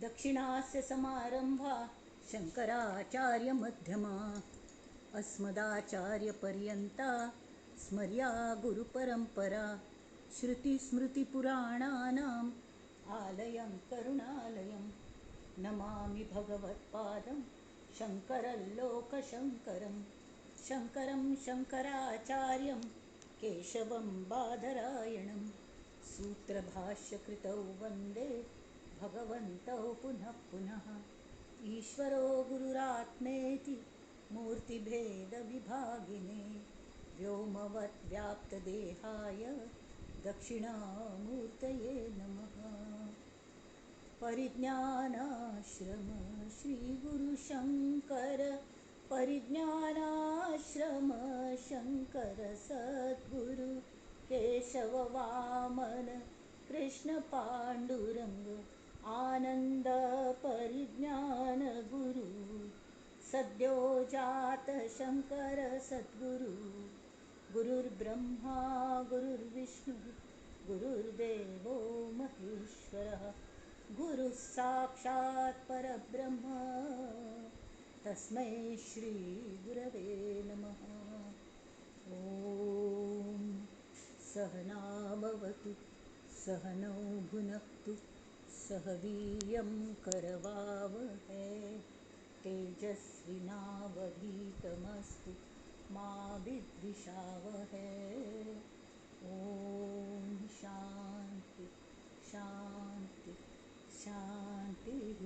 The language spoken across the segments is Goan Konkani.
दक्षिणास्य समारंभा शंकराचार्यमध्यमा अस्मदाचार्यपर्यंता स्मर्या गुरुपरंपरा. श्रुतिस्मृतिपुराणानाम् आलयं करुणालयं नमामि भगवत्पादं शंकरं लोकशंकरं शंकरं शंकराचार्यं केशवं बादरायणं सूत्रभाष्यकृतौ वंदे भगवन्तौ पुनः पुनः. ईश्वरो गुरुरात्मेति मूर्तिभेदविभागिने व्योमवत् व्याप्तदेहाय दक्षिणामूर्तये नमः. परिज्ञानाश्रम श्री गुरुशंकर परिज्ञानाश्रम शंकर सद्गुरु केशव वामन कृष्ण पांडुरंग आनंद परिज्ञान गुरु सद्यो जात शंकर सद्गुरु. गुरुर्ब्रह्मा गुरुर्विष्णु गुरुर्देवो महेश्वरः गुरुः साक्षात् परब्रह्म तस्मै श्री गुरवे नमः. ॐ सहनाववतु सहनौ भुनक्तु सह वीर्यं करवावहै तेजस्विनावधीतमस्तु मा विद्विषावहै. ॐ शांति शांति शांतिः.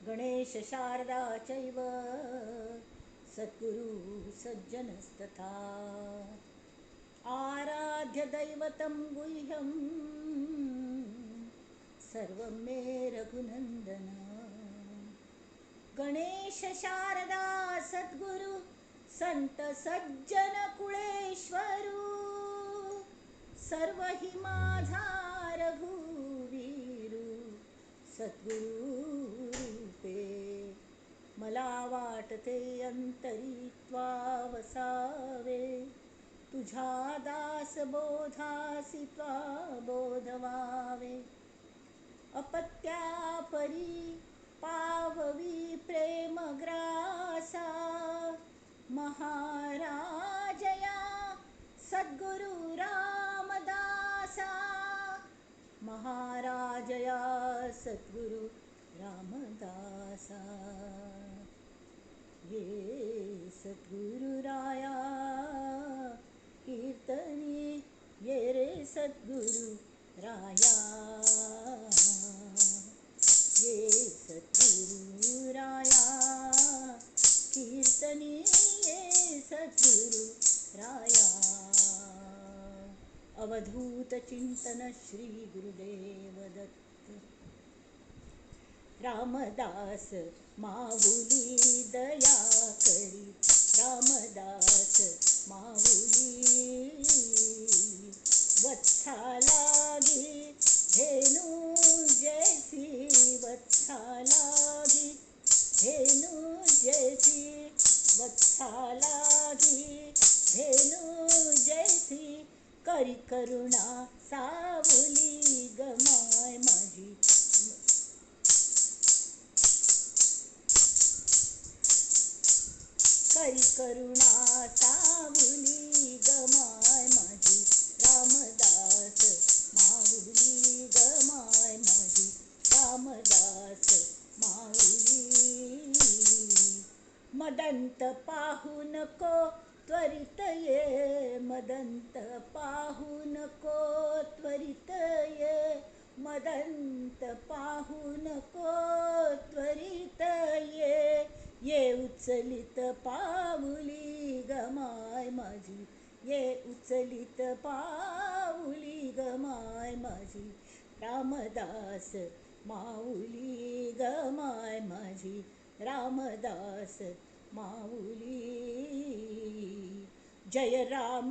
गणेश शारदा चैव सद्गुरु सज्जनस्तथा आराध्य दैवतं गुह्यं सर्वं मे रघुनंदन. गणेश शारदा सद्गुरु संत सज्जन कुळेश्वरू सर्व हि माझा रघुवीरू सद्गुरु रूपे. मला वाटते अंतरी त्वा वसावे तुझ्या दास बोधासी त्वा बोधवावे. अपत्यापरी पाववी प्रेमग्रासा महाराजया सद्गुरु रामदासा महाराजया सद्गुरु रामदासा. ये सद्गुरुराया कीर्तनी ये रे सद्गुरु राया ये सद्गुरुराया कीर्तनी ये सद्गुरु राया. अवधूत चिंतन श्री गुरुदेव दत्त. रामदास माऊली दया करी रामदास माऊली वत्सा लागी धेनु जैसी वत्सा लागी धेनु जैसी वत्सा लागी धेनु जैसी करी करुणा सावली गमाय माझी. करी करुणा सावली गमाय माझी रामदास माऊली गमाय माझी रामदास माऊली. मदंत पाहू नको त्वरित ये मदंत पाहू नको त्वरित ये मदंत पाहू नको त्वरित ये ये उचलित पाऊली गमाय माझी ये उचलित पाऊली गमाय माझी रामदास माऊली गमाय माझी रामदास माऊली. जय राम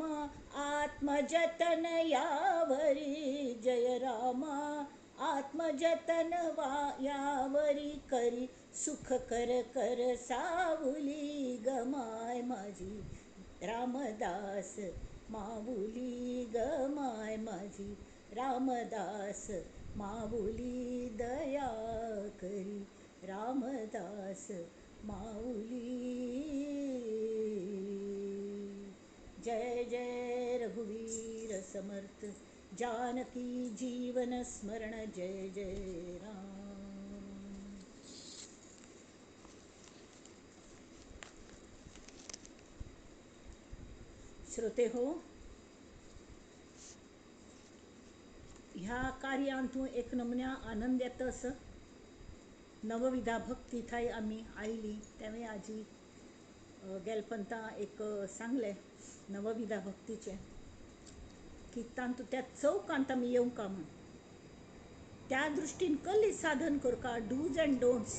आत्मजतन यावरी जय राम आत्मजतन यावरी करी सुख कर कर सावली गमाय माझी. रामदास माऊली ग माय माझी, रामदास माऊली दया करी, रामदास माऊली। जय जय रघुवीर समर्थ, जानकी जीवन स्मरण, जय जय राम। श्रोते हो, ह्या कार्यांतून एक नमुन्या आनंद येता असो। नवविधा भक्ती थंय आमी आयली तेवें आजी गेलपंता एक सांगलें नवविधा भक्तीचें की तांतू त्या चौकांत आमी येवंका म्हूण। त्या दृश्टीन कल्ली साधन करका, डूज अँड डोंट्स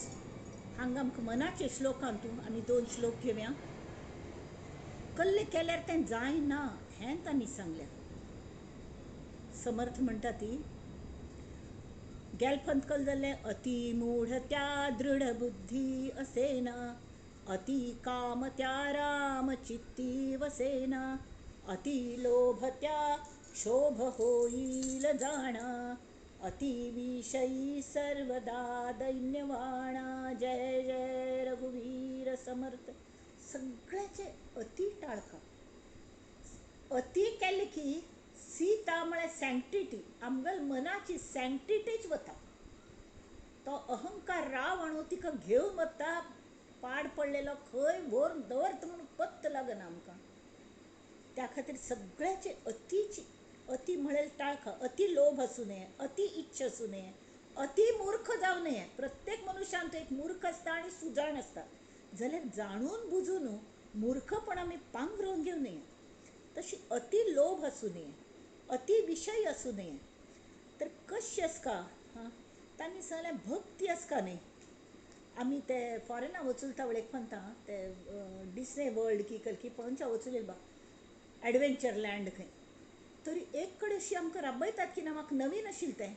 हांगा आमकां मनाचे श्लोकांतू आमी 2 श्लोक घेवया। कल्ले केल्यार तें जायना हें तांणी सांगलें। समर्थ म्हणटा ती गेलपंत कल जालें अति मूढ त्या दृढ बुद्धी असेना, अति काम त्या राम चित्ती वसेना, अति लोभ त्या क्षोभ होईल जाणा, अति विषयी सर्वदा दैन्यवाणा। जय जय रघुवीर समर्थ। सगळ्याचे अति टाळका। अति केले की सीता म्हळ्यार सँक्टिटी, आमगेल मनाची सँक्टिटीच वता। तो अहंकार रावण तिका घेवन वता, पाड पडलेलो खंय व्हरून दवरता म्हूण पत्त लागना आमकां। त्या खातीर सगळ्याचे अतिची अति म्हळ्यार टाळका। अति लोभ आसूं नये, अति इच्छा आसूं नये, अति मूर्ख जावं नये। प्रत्येक मनुष्यान तो एक मूर्ख आसता आनी सुजाण आसता, जाल्यार जाणून बुजून मूर्खपण आमी पांगरून घेवं नये। तशी अति लोभ आसूं नये, अति विशय आसूं नये। तर कशी आसका हां तांणी सांगलें भक्ती आसका न्ही। आमी ते फॉरेना वचुलता वळेक म्हणटा ते डिस्ने वर्ल्ड की कलकी पळोवच्या वचुले बा एडवेंचर लँड खंय तरी एक कडेन अशी आमकां राबयतात की ना म्हाका नवीन आशिल्लें तें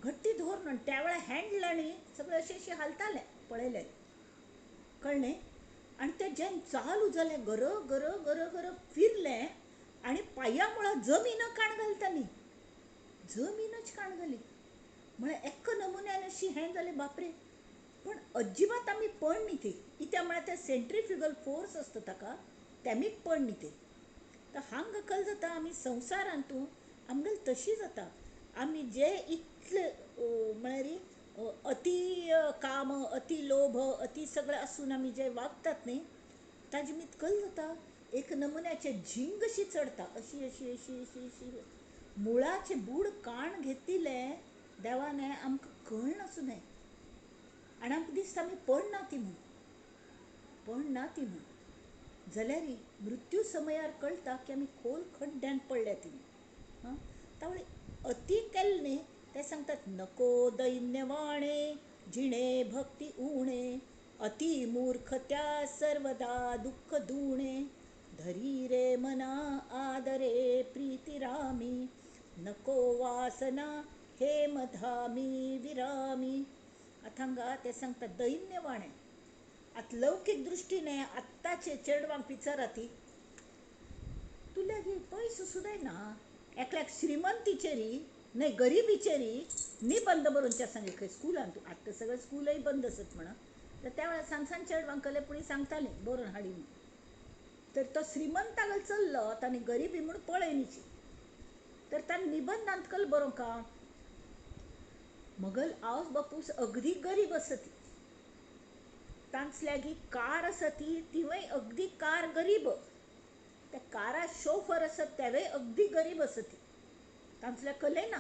घट्टी धरून त्या वेळार हँडल आनी सगळें अशें अशें हालतालें पळयलें कळ्ळें। आनी तें जेन्ना चालू जालें गर गर गर गर फिरलें आनी पांया मुळां जमीन काण घालताली, जमीनच काण घाली म्हळ्यार एका नमुन्यान अशी हें जालें बापरे। पण अजिबात आमी पड न्ही ती, कित्याक म्हळ्यार तें सेंट्रिफ्युगल फोर्स आसता ताका, तेमीक पड न्ही ती। तर हांगा कल जाता आमी संवसारांतू आमगेल तशी जाता। आमी जे इतले म्हळ्यार अति काम, अति लोभ, अति सगळें आसून आमी जे वागतात न्ही ताजे मीत कल जाता एक नमुन्याचे झिंग अशी चडता, अशी अशी अशी अशी अशी मुळाचे बूड काण घेतिल्लें देवान आमकां कळनासूं नये आनी आमकां दिसता आमी पडना ती म्हूण, पडना ती म्हूण। जाल्यार मृत्यू समयार कळटा की आमी खोल खड्ड्यान पडल्या ती हां। त्यामुळे अति केलें न्ही ते सांगतात नको दैन्यवाणे जिणे भक्ती उणे, अति मूर्ख त्या सर्वदा दुःख दुणे, धरी रे मना आदरे प्रीती रामी, नको वासना हे मधामी विरामी। आतां हांगा ते सांगतात दैन्यवाणे। आतां लौकीक दृश्टीने आत्ताचे चेडवांक विचारा ती तुल्या गी पयसो सुद्दां ना, एकल्याक श्रीमंतीचेरी न्हय गरिबीचेरी निबंद बरोवच्या सांगले खंय स्कुलांत। आतां सगळें स्कूलय बंद आसत म्हणा, तर त्या वेळार सान सान चेडवांक कले पुणी सांगतालीं बरोवन हाडी म्हूण। तर तो श्रीमंतागल चल्लो ताणें गरिबी म्हूण पळयनीची, तर ताणें निबंदांत कल बरोवंका मगल आवस बापूस अगदी गरीब आसती, तांच लागीं कार आसा ती तिवूय अगदी कार गरीब, त्या कारा शोफर आसत तेवूय अगदी गरीब आसती, तांचल्या कले ना।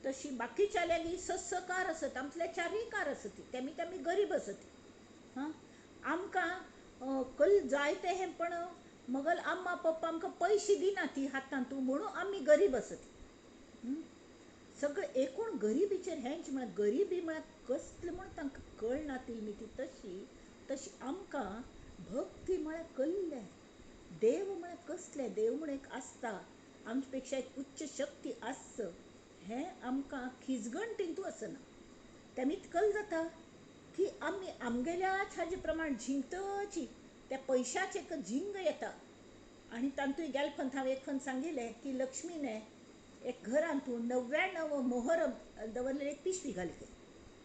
तशी बाकीच्या लागीं 6 कार आसत, आमतल्या 4 कार आसती, तेमी तेमी गरीब आसती हां। आमकां कल जायते हें पण मगल अम्मा पप्पा आमकां पयशे दिना ती हातांतू म्हणून आमी गरीब आसती। सगळें एकूण गरिबीचेर हेंच म्हळ्यार गरिबी म्हळ्यार कसलें म्हूण तांकां कळना ती न्ही ती तशी तशी आमकां भक्ती म्हळ्यार कल्लें, देव म्हळ्यार कसलें, देव म्हूण एक आसता, आमचे पेक्षा एक उच्च शक्ती आस हें आमकां खिजगणटींतू आसना। तेमी कल जाता की आमी आमगेल्याच हाजे प्रमाण झिंकतची त्या पयशाचें एक झिंग येता. आनी तातूंत गेले फंत हांवें एक फंत सांगिल्लें की लक्ष्मीने एक घरांतू 99 मोहर दवरलेली एक पिशवी घाली खंय.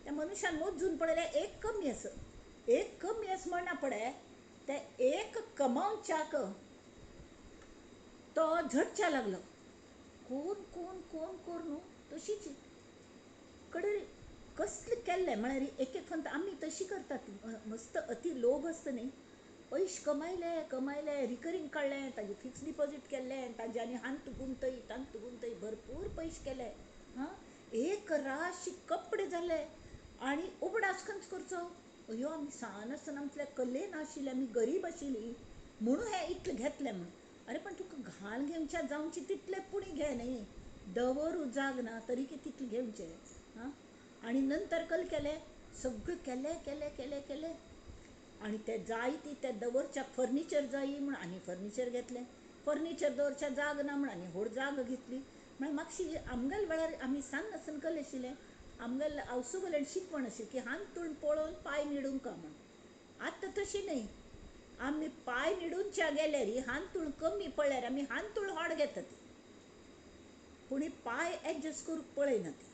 त्या मनुष्यान मोजून पळयलें एक कमी आसा, एक कमी आसा म्हणना पडे ते एक कमावच्याक तो झटच्या लागलो. कोण कोण कोण करून तशीच कडे कसले केल्लें म्हळ्यार एक एक फंत आमी तशी करतात. मस्त अति लोभ आसता न्ही, पयशे कमायले कमायले रिकरींग काडलें, ताजें फिक्स डिपॉजीट केल्लें, ताजें आनी हांत गुंतय तांत गुंतय भरपूर पयशे केले. हां, एक राशी कपडे जाले आनी उगडास खंयच करचो, अयो आमी सान आसतना आमतल्या कल्ले नाशिल्ले, आमी गरीब आशिल्ली म्हणून हें इतलें घेतलें म्हूण. अरे पण तुका घाल घेवच्या जावचे तितले पुणी घे न्ही, दवरू जाग ना तरी की तितलें घेवचें. हां, आनी नंतर कल केलें सगळें केलें केलें केलें केलें आनी ते जाय ती ते दवरच्या फर्निचर जाय म्हूण आनी फर्निचर घेतलें, फर्निचर दवरच्या जाग ना म्हूण आनी व्हड जाग घेतली. म्हळ्यार मातशी आमगेल्या वेळार आमी सान आसतना कल आशिल्लें, आमगेले आवसू शिकवण आशिल्ली की हांतूण पळोवन पांय निडूंक म्हूण. आतां तशी न्ही, आमी पांय निडूनच्या गेल्यार हांतूण कमी पडल्यार आमी हांतूण होड घेतात, पूण पांय एडजस्ट करूंक पळयना ती,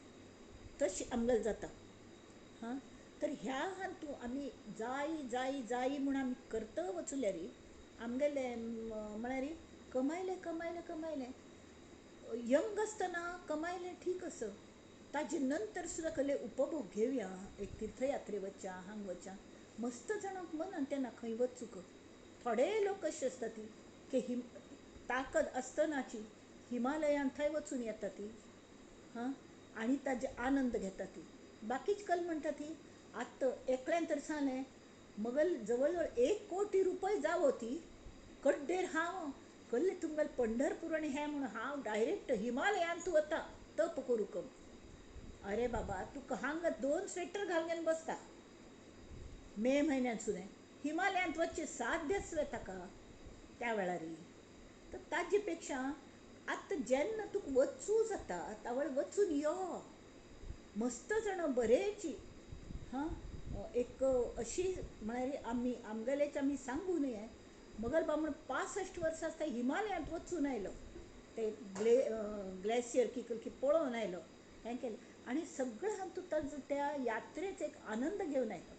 तशी आमगेलें जाता. हां, तर ह्या हातूंत आमी जाय जाय जाय म्हूण आमी करता वचल्यार आमगेलें म्हळ्यार कमायलें कमायलें कमायलें, यंग आसतना कमायलें ठीक आसा, ताजे नंतर सुद्दां कसले उपभोग घेवया, एक तीर्थयात्रे वच्या हांग वच्या, मस्त जाणांक मनान तेन्ना खंय वचूंक. थोडे लोक कशे आसता ती की ताकद आसतनाची हिमालयांत थंय वचून येता ती, हां, आनी ताजे आनंद घेता ती. बाकीच कल म्हणटा ती आतां एकल्यान तर सांगलें मगल जवळ जवळ 1 कोटी रुपये जावो ती कड्डेर हांव कल्ले तुमगेलें पंढरपूर आनी हें म्हूण हांव डायरेक्ट हिमालयांत वता तप करूंक. अरे बाबा, तुका हांगा 2 स्वेटर घालून बसता मे म्हयन्यांत सुद्दां, हिमालयांत वचचें साध्य आसलें ताका त्या वेळार. तर ताजे पेक्षा आतां जेन्ना तुका वचूं जाता त्या वेळार वचून यो, मस्त जाणां बरेची. हां, एक अशी म्हळ्यार आमी आमगेलेच आमी सांगू न्हय, मगल बामण 65 वर्सां आसता हिमालयांत वचून आयलो, ते ग्लेसियर की की पळोवन आयलो, हें केलें आनी सगळें हातूंत ताजो त्या यात्रेचो एक आनंद घेवन आयलो.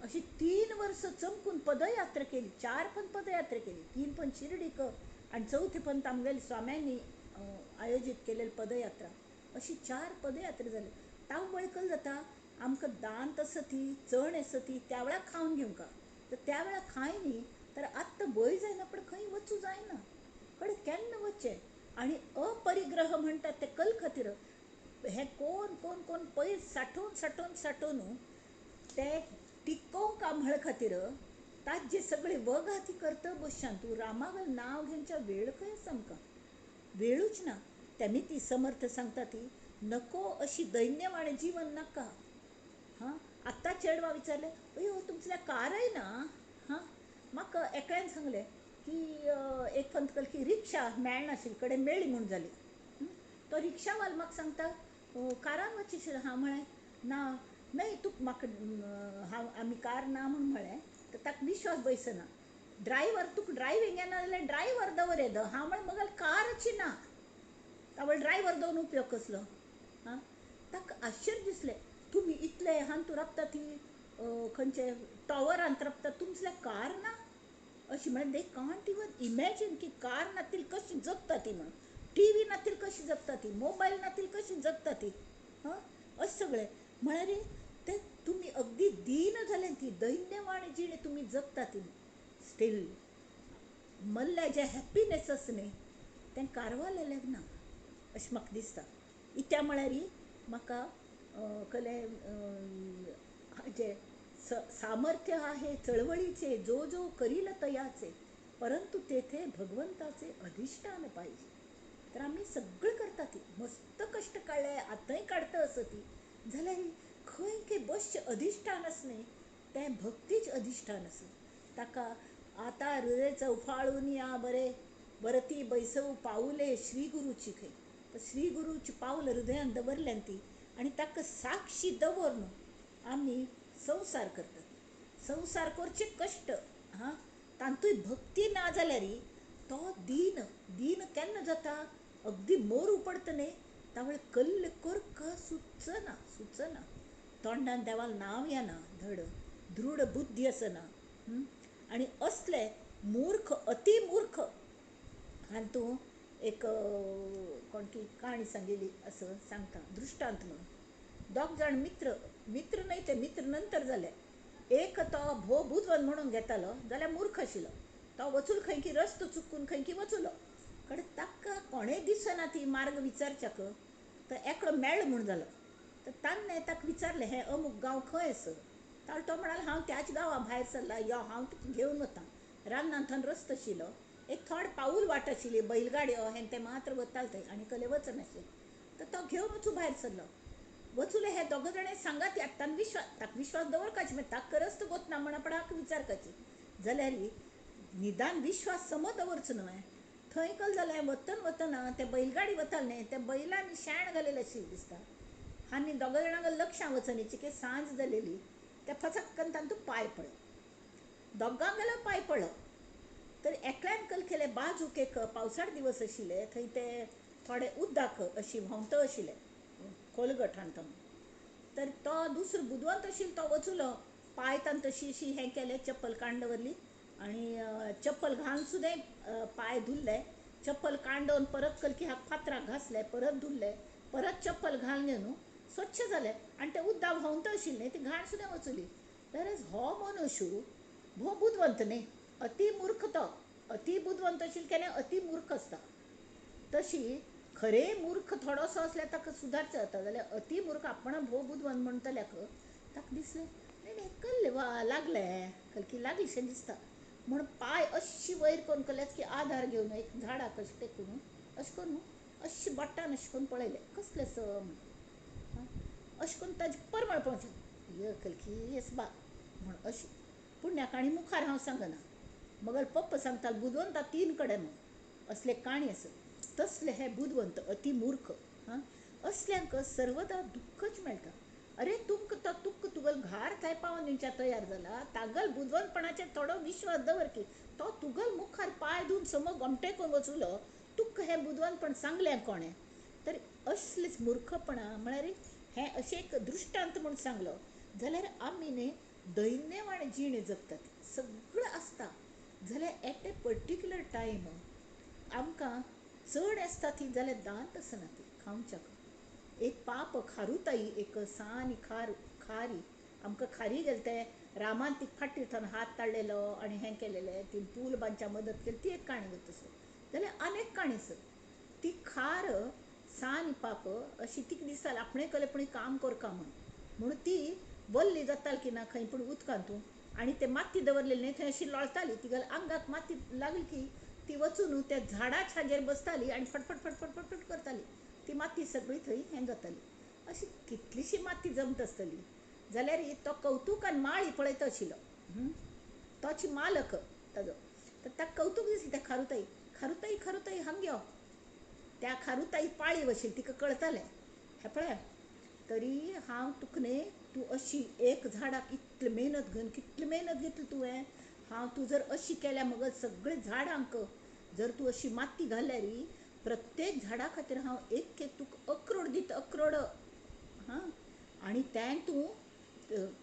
अशी 3 वर्सां चमकून पदयात्रा केली, 4 पण पदयात्रा केली, 3 पण शिर्डीक आनी चवथे पण आमगेल्या स्वाम्यांनी आयोजीत केलेली पदयात्रा, अशी 4 पदयात्रा जाली. तावळ कल जाता आमकां दांत आसा ती चण आसा ती त्या वेळार खावन घेवंक, तर त्या वेळार खाय न्ही तर आत्तां वय जायना पण खंय वचूं जायना, कडेन केन्ना वचचें. आनी अपरिग्रह म्हणटात ते कल खातीर हें कोण कोण कोण पयस साठोवन साठोवन साठोवन ते टिकोवंक म्हळ खातीर ताजे सगळे वगा ती करता बसच्यान तूं रामागल नांव घेवच्या वेळ खंय आसा आमकां, वेळूच ना. तेमी ती समर्थ सांगता ती नको अशी दैन्यवाणें जीवन नाका. हां, आत्तां चेडवा विचारलें, अयो तुमचें कारय ना. हां, म्हाका एकल्यान सांगलें की एक फंत कल की रिक्षा मेळनाशिल्ली कडेन मेळ्ळी म्हूण जाली. तो रिक्षावाल म्हाका सांगता कारान वचचें. हांव म्हळें ना न्हय तुका म्हाका हांव आमी कार ना म्हूण म्हळें, तर ताका विश्वास बसना. ड्रायव्हर तुका ड्रायव्हींग येना जाल्यार ड्रायव्हर दवर येदो. हांव म्हळें मगल कारची ना, तावळ ड्रायव्हर दवरून उपयोग कसलो. हां, ताका आश्चर्य दिसलें, तुमी इतले हातूंत राबता ती खंयचे टॉवरांत राबता, तुमचें कार ना अशी. म्हळ्यार they can't even imagine की कार नातील कशी जगता ती म्हणून, टी व्ही नातील कशी जगता ती, मोबायल नातील कशी जगता ती. हां, अशें सगळें म्हळ्यार ते तुमी अगदी दीन जालें ती दैन्यवाण जिणें तुमी जगता ती. स्टील मल्ल्या जें हॅप्पीनेस आसा न्ही तें कारवालेल्याक ना अशें म्हाका दिसता. इत्या म्हळ्यार म्हाका कले जे सामर्थ्य आहे चळवळीचे, जो जो करील तयाचे, परंतु तेथे भगवंताचे अधिष्ठान पाहिजे. तर आमी सगळें करता ती मस्त कश्ट काडले, आतांय काडटा आसत ती, जाल्यार खंय की बसचें अधिष्ठान आसा न्ही तें भक्तीच अधिष्ठान आसा. ताका आतां हृदय चौफाळून या बरे वरती बैसव पावले श्री गुरुची खंय. तर श्री गुरुची पावल हृदयान दवरल्यान ती आनी ताका साक्षी दवरून आमी संवसार करतात. संवसार करचे कश्ट, हां, तांतूय भक्ती ना जाल्यार तो दीन दीन केन्ना जाता, अगदी मोरू पडटा न्ही तावळ कल्ल कोरका सुचना सुचना, तोंडान देवाल नांव येना, धड दृढ बुद्धी आसना. आनी असले मूर्ख अति मूर्ख हातूंत एक कोणकी काणी सांगिल्ली असो सांगता दृश्टांत म्हणून. दोग जाण मित्र, मित्र न्हय ते मित्र नंतर जाले. एक तो भोव बुदवंत म्हणून घेतालो जाल्यार मूर्ख आशिल्लो. तो वचून खंय की रस्तो चुकून खंय की वचुलो, कडेन ताका कोणें दिसना ती मार्ग विचारच्याक. तर एकलो मेळ्ळो म्हूण जालो. तर तान्ने ताका विचारलें, हें अमूक गांव खंय आसा? तर तो म्हणालो, हांव त्याच गांवा भायर सरला, यो हांव तुका घेवन वता. रानांत थंय रस्तो आशिल्लो, एक थोडे पावूल वाट आशिल्ली, बैलगाडयो हें तें मात्र वताले थंय आनी कले वचनाशिल्लें. तर तो घेवन वचूं भायर सरलो. वचुले हे दोग जाणें सांगात तान विश्वास, ताका विश्वास दवरपाची मागीर ताका रस्तो गोतना म्हण आपणाक विचारपाची जाल्यार निदान विश्वास समज दवरचो न्हय. थंय कल जालें, वतन वतना ते बैलगाडी वताले न्ही, त्या बैलांनी शेण घालेलें अशें दिसता. आनी दोग जाणांक लक्षां वचना चिके सांज जालेली, त्या फचक्कन तांतू पांय पडलो, दोगांक गेलो पांय पडलो. तर एकल्यान कल केलें, बाजूक एक पावसाळ दिवस आशिल्ले, थंय ते थोडे उदक अशी व्हांवत आशिल्लें खोलगट हांतून. तर तो दुसरो बुदवंत आशिल्लो तो वचुलो, पांय तान तशी अशी हें केलें, चप्पल काडून दवरली आनी चप्पल घालून सुद्दां पांय धुल्ले, चप्पल काडून परत कलकी हात फातराक घासले, परत धुल्ले, परत चप्पल घालून घेवन स्वच्छ जालें. आनी तें उदक व्हांवत आशिल्लें ती घाण सुद्दां वचुली. तर हो मनुष्य भोव बुदवंत न्ही, अति मूर्ख. तो अति बुदवंत आशिल्लो केन्ना अति मूर्ख आसता. तशी खरें मूर्ख थोडोसो आसल्यार ताका सुदारचें जाता, जाल्यार अति मूर्ख आपण भोव बुदवंत म्हणटल्याक ताका दिसलें न्ही न्ही कल्ले वा लागलें कलकी लागलीशें दिसता म्हूण पांय अशी वयर करून कल्याच की आधार घेवन एक झाडाक अशें तेकून अशें करून अशें बोटान अशें करून पळयलें कसलें स म्हण, अशें करून ताजें परमळ पळोवचें य कलकी येस बा म्हण अशें. पूण ह्या काणी मुखार हांव सांगना, मगर पप्पा सांगता बुदवंता तीन कडेन म्हण असले काणी आसा. तसले हे बुदवंत अति मूर्ख हां असल्यांक सर्वदा दुख्खच मेळटा. अरे तुमकां तो तुका तुगल घार थंय पावोन दिवच्या तयार जाला, तागल बुदवंतपणाचेर थोडो विश्वास दवर की तो तुगल मुखार पांय धुवन समो गोमटे करून वचुलो, तुका हें बुदवंतपण सांगलें कोणें? तर असलेच मूर्खपणां म्हळ्यार हें अशें एक दृश्टांत म्हूण सांगलो जाल्यार आमी न्ही दैन्यवाण जिणें जगतात. सगळें आसता जाल्यार एट ए पर्टिक्युलर टायम आमकां चड आसता ती जाल्यार दांत आसना ती खावच्याक. एक पाप खारुताई एक सान खार खारी आमकां खारी गेले ते रामान ती फाटीर थंय हात काडलेलो आनी हें केलेलें, ती पूल बांदच्या मदत केली, ती एक काणी तसो. जाल्यार आनी एक काणी आसा, ती खार सान पाप अशी तिका दिसताली आपणें केलें पूण काम करका म्हूण, म्हणून ती वल्ली जाताली की ना खंय पूण उदकांतून आनी ते माती दवरलेली न्ही थंय अशी लोळताली, तिगेल्या आंगाक माती लागली की ती वचून त्या झाडाच्या हाजेर बसताली आनी फटफट फटफट फटफट करताली, ती माती सगळी थंय हें जाताली. अशी कितलीशी माती जमत आसतली. जाल्यार तो कवतुकान माळी पळयता आशिल्लो, तोच मालक ताजो. तर ताका कवतूक दिसलें त्या खारुताई, खारुताई खारुताई हांग यो. त्या खारुताई पाळी आशिल्ली तिका कळतालें हें पळय तरी हांव तुका न्ही तूं अशी एक झाडाक इतली मेहनत घेवन कितली मेहनत घेतली तुवें, हांव तूं जर अशी केल्या मगो सगळे झाडांक जर तूं अशी माती घाल्यार प्रत्येक झाडा खातीर हांव एक एक तुका अक्रोड दिता, अक्रोड हां. आनी तें तूं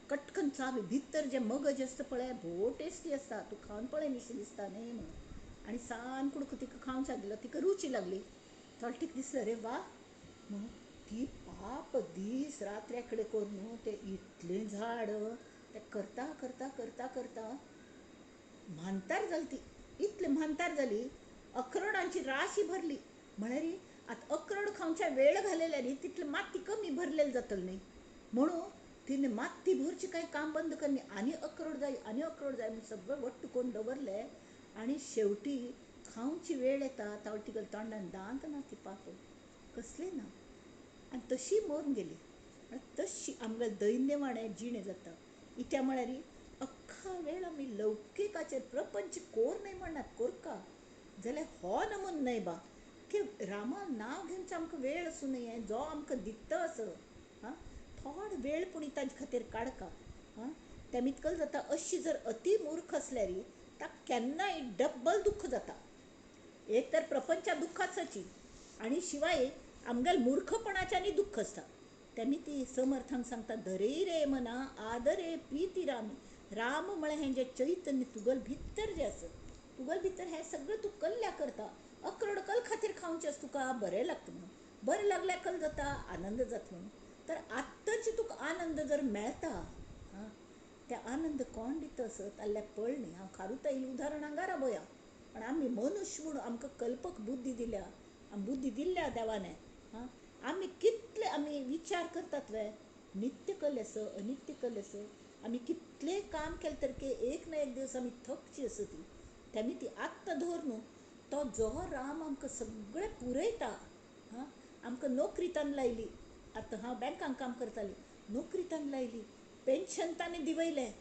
कटकन चावी भितर जें मगज आसता पळय भोव टेस्टी आसता, तूं खावन पळय न्ही दिसता न्ही म्हणून. आनी सान कुडको तिका खावंक दिलो, तिका रुची लागली, थोडे तिका दिसलें अरे वा म्हणून ती पाप दीस रात एकडें करून तें इतलें झाड तें करता करता करता करता म्हानतार जाली ती, इतली म्हानतार जाली अक्रोडांची राशी भरली. म्हळ्यार आतां अक्रोड खावच्या वेळ घालेल्या न्ही तितली माती कमी भरलेली जातली न्ही म्हणून तिणें माती भरची कांय काम बंद करनी, आनी अक्रोड जाय आनी अक्रोड जाय म्हूण सगळें वट्ट करून दवरलें. आनी शेवटी खावची वेळ येता तावळ तिगेल्या तोंडान दांत ना ती पाप कसली ना, आनी तशी मरून गेली. आनी तशी आमगेलें दैन्यवाणें जिणें जाता. इत्या म्हळ्यार अख्खा वेळ आमी लौकिकाचेर प्रपंच कोर न्हय म्हणनात कोरका, जाल्यार हो नमून न्हय बा की रामा नांव घेवचो आमकां वेळ आसूं न्हय, जो आमकां दिता असो हां थोडो वेळ पूण ताजे खातीर काडका हां. तें इतकल जाता. अशी जर अति मूर्ख आसल्यार ताका केन्नाय डब्बल दुख्ख जाता. एक तर प्रपंचा दुख्खाची आनी शिवाय आमगेल्या मुर्खपणाचें आनी दुख्ख आसता. तेमी ती समर्थांक सांगता, धरे रे मना आदरे प्रिती रामी. राम म्हळ्यार हें जें चैतन्य तुगल भितर जें आसा, तुगल भितर हें सगळें तूं कल्ल्या करता. अक्रोड कल खातीर खावचें आसा तुका, बरें लागता म्हणून, बरें लागल्यार कल जाता, आनंद जाता म्हणून. तर आत्तांच तुका आनंद जर मेळटा, आं, ते आनंद कोण दिता आसत जाल्यार पळ न्ही. हांव खारुताईल उदाहरण हांगा राबोया, पण आमी मनुष्य म्हूण आमकां कल्पक बुद्धी दिल्या, बुद्धी दिल्ल्या देवाने. आं, आमी कितले आमी विचार करतात वे, नित्य कल आसा अनित्य कल आसा. आमी कितलें काम केलें तर की एक ना एक दीस आमी थकची आसा ती. तेमी ती आत्तां धर न्हू, तो जो राम आमकां सगळें पुरयता. आं, आमकां नोकरी ताणें लायली, आतां हांव बँकान काम करताली, नोकरी ताणें लायली, पेन्शन ताणें दिवयलें.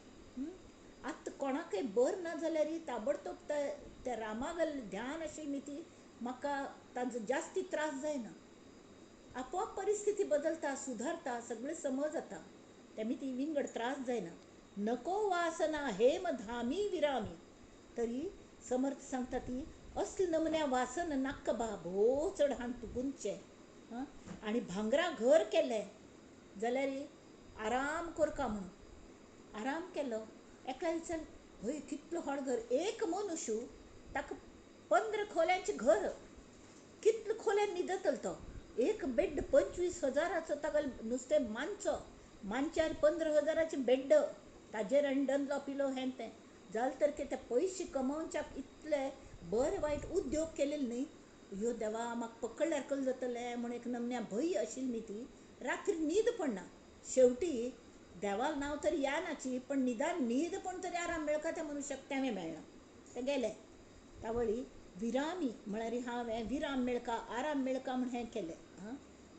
आतां कोणाकय बरें ना जाल्यार ताबडतोब त्या रामागल ध्यान आशिल्ली ती म्हाका ताजो जास्ती त्रास जायना. आपोआप परिस्थिती बदलता, सुधारता, सगळें समज जाता. तेमी ती विंगड त्रास जायना. नको वासना हेम धामी विरामी. तरी समर्थ सांगता ती असले नमन्या वासन नाक्का बा भोव चड हान तुगुनचें. आं, आनी भांगरा घर केलें जाल्यार आराम करका म्हणून आराम केलो. एकल्या विचार हय कितलो व्हड घर, एक मनुष्य ताका 15 खोल्यांचें घर, कितले खोल्यान न्हिदतलो तो. एक बेड 25,000 ताका नुस्तें मानचो, मानच्यार 15,000 बेड्ड, ताजेर आनी डनलो पिलो हें तें जालें तर की ते पयशे कमोवच्याक इतले बरे वायट उद्योग केलेले न्ही. यो देवा म्हाका पकडल्यार कल जातलें म्हूण एक नमन्या भंय आशिल्ली न्ही ती, रात्री न्हीद पडना. शेवटी देवाक नांव तर या नाची, पण निदान न्हीद पण तरी आराम मेळका त्या मनुष्याक, तेंवें मेळना, तें गेलें. तावळी विरामी म्हळ्यार हांवें विराम मेळका, आराम मेळका म्हूण हें केलें. आं,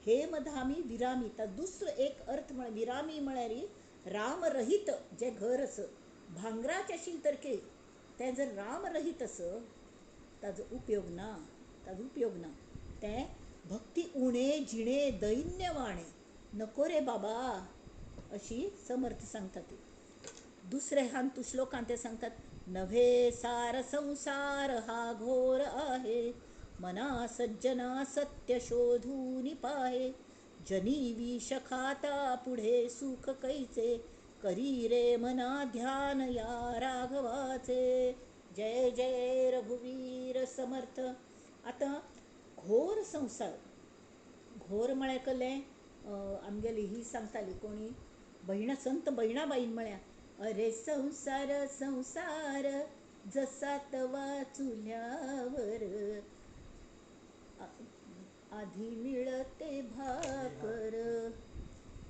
हेमधामी विरामी. तर दुसरो एक अर्थ म्हळ्यार विरामी म्हळ्यार रामरहीत जें घर आसा, भांगराचें आशिल्लें तर की तें जर रामरहीत आसा ताजो उपयोग ना, ताजो उपयोग ना. तें भक्ती उणे जिणे दैन्य वाणे नको रे बाबा, अशी समर्थ सांगता ती. दुसरे हांतू श्लोकांत ते सांगतात, नव्हे सार संसार हा घोर आहे, मना सज्जना सत्य शोधून पाहे, जनी विष खाता पुढे सुख कैचे, करी रे मना ध्यान या राघवाचे. जय जय रघुवीर समर्थ. आतां घोर संसार, घोर म्हळ्यार कलें आमगेली ही सांगताली कोणी भयणा, संत भयणाबाईन म्हळ्या, अरे संसार संसार जसा तवा चुल्यावर, आधी मिळते भाकर.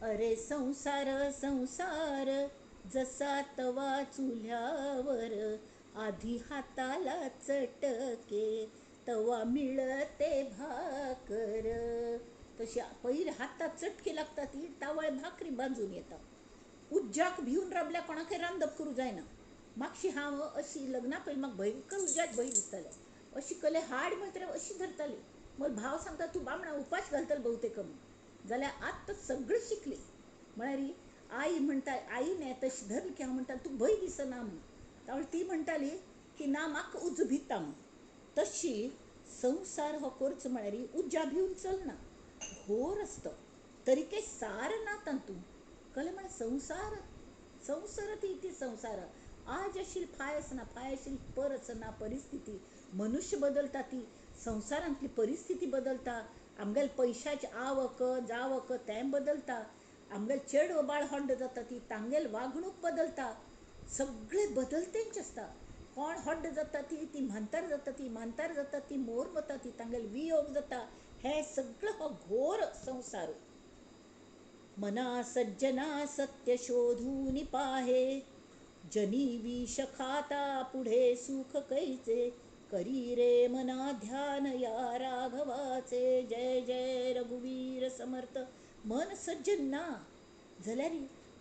अरे संसार संसार जसा तवा चुल्यावर, आधी हाताला चटके तवा मिळते भाकर. तशी पयलीं हाताक चटके लागता ती तावळ भाकरी बांजून येता. उज्जाक भिवन राबल्या कोणाकय रांदप करूं जायना. मातशी हांव अशी लग्ना पयलीं म्हाका भयंकर उज्जाक भंय दिसताले. अशी कले हाड म्हणटकीर अशी धरताली. मग भाव सांगता तूं बामणा उपास घालतलो बहुतेक म्हणून. जाल्यार आतां सगळें शिकली. म्हळ्यार आई म्हणटा, आईन तशी धरली की हांव म्हणटा तूं भंय दिसना म्हणून. तावळ ती म्हणटाली की ना म्हाका उजो भिता म्हणून. तशी संवसार हो करचो म्हळ्यार उज्जा भिवन चलना, घोर आसता, तरीके सार ना तातूंत. कळ्ळें? म्हळ्यार संवसार संवसार ती संवसार आज आशिल्ली फाय आसना, फाय आशिल्ली पर आसना. परिस्थिती मनुष्य बदलता, ती संवसारांतली परिस्थिती बदलता, आमगेले पयशाची आवक जावक तें बदलता, आमगेले चेडो बाळ होंड जाता ती तांगेले वागणूक बदलता, सगळें बदलतेंच आसता. कोण होड्ड जाता ती ती म्हांतार जाता, ती म्हांतार जाता ती मोर वता, ती तांगेले वियोग जाता. हे सगळो हो घोर संवसार. मना सज्जना सत्य शोधून पाहे, जनी विष खाता पुढे सुख कैचे, करी रे मना ध्यान या राघवाचे. जय जय रघुवीर समर्थ. मन सज्जन ना जाल्यार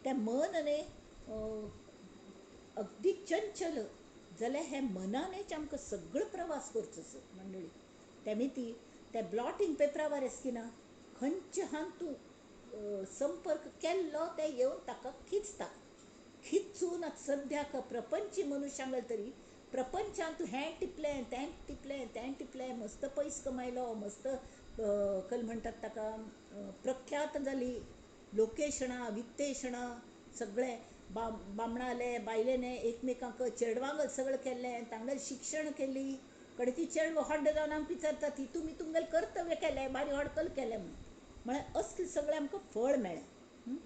त्या मनने अगदी चंचल जाल्यार हे मनानेच आमकां सगळो प्रवास करचो आसा मंडळी. तेमी ती त्या ब्लॉटींग पेपरावर आसा की ना, खंयचे हान तूं संपर्क केल्लो ते येवन ताका खिचता. खिचून आतां सद्याक प्रपंची मनुष्यांक तरी प्रपंचांत तूं हें टिपलें तें टिपलें तें टिपलें, मस्त पयस कमायलो, मस्त कल म्हणटात ताका प्रख्यात जाली, लोकेशणां वित्तेशणां सगळें बामणाले बायलेने एकमेकांक चेडवांक सगळें केल्लें, तांगेलें शिक्षण केली, कडे ती चेडवां हड्ड जावन आमकां विचारता ती तुमी तुमगेलें कर्तव्य केलें, बारी हडकल केलें म्हणून. म्हळ्यार असलें सगळें आमकां फळ मेळ्ळें.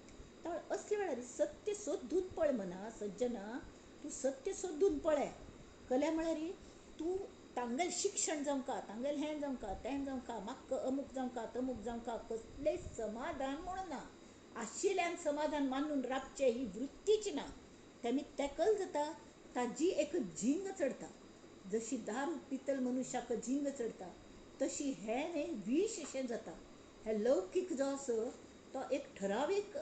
असले वेळार सत्य सोदून पळय मना सज्जना, तूं सत्य सोदून पळय. कल्या म्हळ्यार तूं तांगेलें शिक्षण जावंका, तांगेलें हें जावंका तें जावंका, म्हाका अमूक जावंका तमूक जावंका, कसलें समाधान म्हणून ना. आशिल्ल्यान समाधान मानून राबचें ही वृत्तीच ना. तेमी तेकल जाता ताजी एक झींग चडता. जशी दारू पितल मनुष्याक झींग चडता तशी हें न्ही विश अशें जाता. हें लौकीक जो आसा तो एक ठरावीक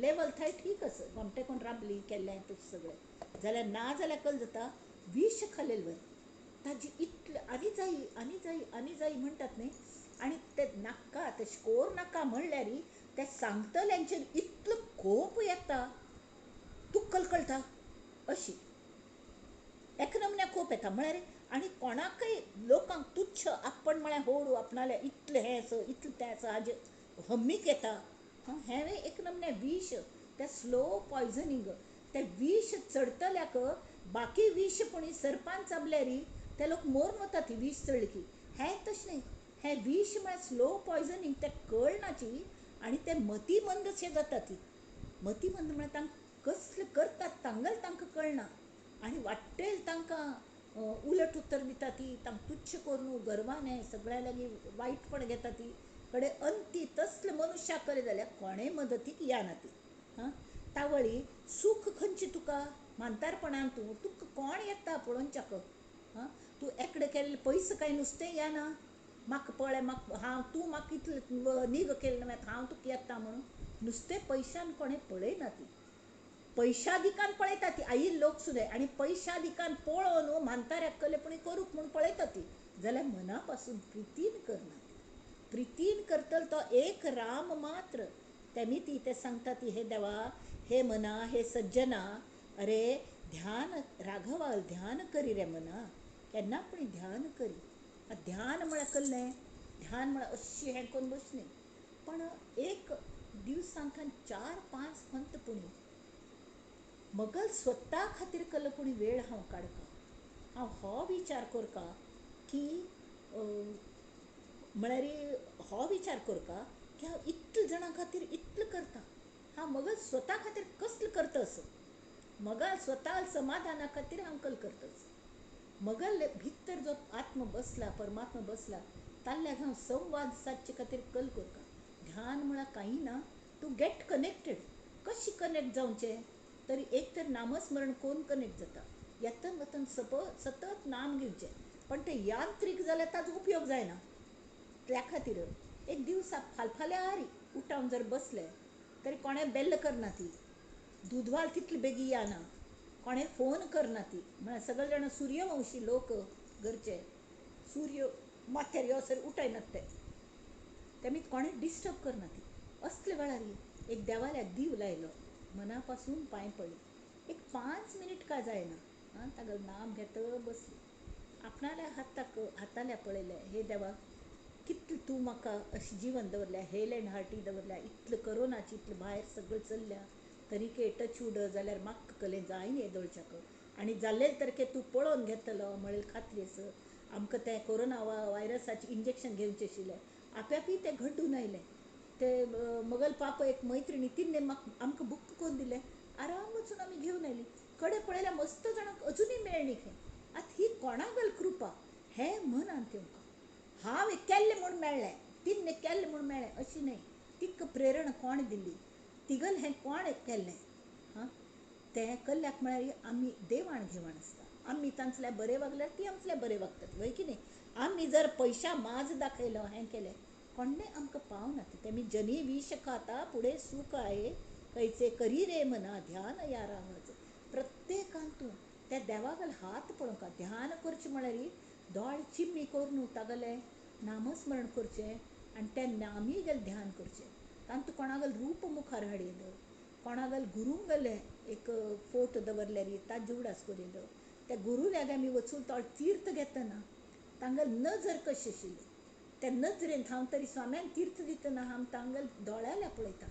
लेवल थंय ठीक आसा, गोमटें कोण राबली केल्लें तशें सगळें जाल्यार ना जाल्यार कल जाता विश खालेल बरें. ताजी इतलें आनी जायी आनी जायी आनी जायी म्हणटात न्ही, आनी ते नाका तशें कोर नाका म्हणल्यार ते सांगतल्यांचेर इतलो कोप येता, तुका कळटा अशी एक नमन्या कोप येता. म्हळ्यार आनी कोणाकय लोकांक तुच्छ आपण म्हळ्यार होडू आपणालें इतलें हें आसा इतलें तें आसा हाजें हम्मीक येता. हें एक नमन्या विश, तें स्लो पॉयजनींग. तें विश चडतल्याक बाकी विश कोणी सरपान चाबल्यार ते लोक मोरून वता ती विश चडली की. हें तशें न्ही, हें विश म्हळ्यार स्लो पॉयजनींग, तें कळनाची आनी तें मतीमंदशें जाता. ती मतीमंद म्हळ्यार तांकां कसलें करतात तांगेलें तांकां कळना आनी वाटेल तांकां उलट उत्तर दिता ती, तांकां तुच्छ करून गर्वान हें सगळ्यां लागीं वायटपण घेता ती. कडे अंती तसले मनुष्याक करी जाल्यार कोणें मदतीक या ना ती. हां, तावळी सूख खंयची तुका म्हांतारपणान तूं तुका कोण येता पळोवच्याक? हां, तूं एकडे केल्ले पयस कांय नुस्तें येना, म्हाका पळय म्हाका हांव तूं म्हाका इतलें नीग केलें ना हांव तुका येता म्हणून नुस्तें पयशान कोणें पळयना ती. पयशादिकान पळयता ती आयिल्ले लोक सुद्दां, आनी पयशादिकान पळोवन म्हांताऱ्याक कले पूण करूंक म्हूण पळयता ती, जाल्यार मना पासून प्रितीन करना ती. प्रितीन करतलो तो एक राम मात्र. तेमी ती ते सांगता ती, हे देवा, हे मना, हे सज्जना, अरे ध्यान राघवाल ध्यान करी रे मना, केन्ना पूण ध्यान करी. ध्यान म्हळ्यार कसलें? ध्यान म्हळ्यार अशी हें करून बसलें, पण एक दिवसांत 4-5 पंत पुणी मगल स्वता खातीर कल पुणी वेळ हांव काडका. हांव हो विचार करका की म्हळ्यार हो विचार करका की हांव इतले जाणां खातीर इतलें करता, हांव मगल स्वता खातीर कसलें करता असो, मगल स्वता समाधाना खातीर हांव कल करता असो. मगल भितर जो आत्मा बसला, परमात्मा बसला, ताल्ल्याक हांव संवाद सादचे खातीर कल करका. ध्यान म्हळ्यार कांय ना, टू गेट कनेक्टेड. कशें कनेक्ट जावचें? तरी एक तर नामस्मरण करून कनेक्ट जाता, येतन वतन सतत नाम घेवचें, पण तें यांत्रीक जाल्यार ताजो उपयोग जायना. त्या खातीर एक दिवसा फालफाल्यार उठावन जर बसले तरी कोणें बेल्ल करना ती, दूदवाल तितली बेगी येना, कोणें फोन करना ती. म्हळ्यार सगळे जाणां सूर्यवंशी लोक घरचे, सूर्य माथ्यार योसर उठयनात ते, तेमी कोणें डिस्टर्ब करना ती. असले वेळार एक देवाल्याक दीव लायलो, मना पासून पांय पडली, एक 5 मिनीट का जायना, आं, तागेलें नाम घेत बसली, आपणाल्या हाताक हाताल्या पळयलें, हे देवा कितलें तूं म्हाका अशें जिवन दवरल्या, हेल एंड हार्टी दवरल्या, इतलें कोरोनाची इतलें भायर सगळें चल्ल्या, तरीके टचवूड जाल्यार म्हाका कलें जायना येदोळच्याक, आनी जाल्लें तरके तूं पळोवन घेतलो म्हळ्यार खात्री आसा. आमकां तें कोरोना वायरसाचें इंजेक्शन घेवचें आशिल्लें, आप्यापी तें घडून आयलें. ते मगल पाप एक मैत्रिणी तिणें म्हाका आमकां बूक करून दिलें, आराम वचून आमी घेवन आयली. कडे पळयल्यार मस्त जाणांक अजुनूय मेळ्ळी खंय. आतां ही कोणागल कृपा हें मनान तेमकां, हांवें केल्लें म्हूण मेळ्ळें, तिणें केल्लें म्हूण मेळ्ळें अशें न्हय. तिका प्रेरणा कोण दिली, तिगल हें कोण केल्लें? हां, तें कल्ल्याक म्हळ्यार आमी देवाण घेवाण आसता. आमी तांचल्या बरें वागल्यार ती आमचल्या बरें वागतात, वय की न्ही? आमी जर पयशा माज दाखयलो हें केलें, कोणें आमकां पावना. तेमी जनी विष खाता पुढे सुख आहे, कैचे करी रे मना ध्यान या रामाचें. प्रत्येकान तूं त्या देवागल हात पळोवंक ध्यान करचें म्हळ्यार दोळे चिम्मी करून तागेलें नामस्मरण करचें आनी त्या नामी गेल ध्यान करचें. तांतूं कोणागल रूप मुखार हाडयलो, कोणागल गुरूंगले एक फोटो दवरल्यार ताजें उगडास करिल्लो, त्या गुरू लागीं आमी वचून तो तीर्थ घेतना तांगेली नजर कशी आशिल्ली, त्या नजरेन हांव तरी स्वाम्यान तीर्थ दितना हांव तांगेले दोळ्याला पळयता,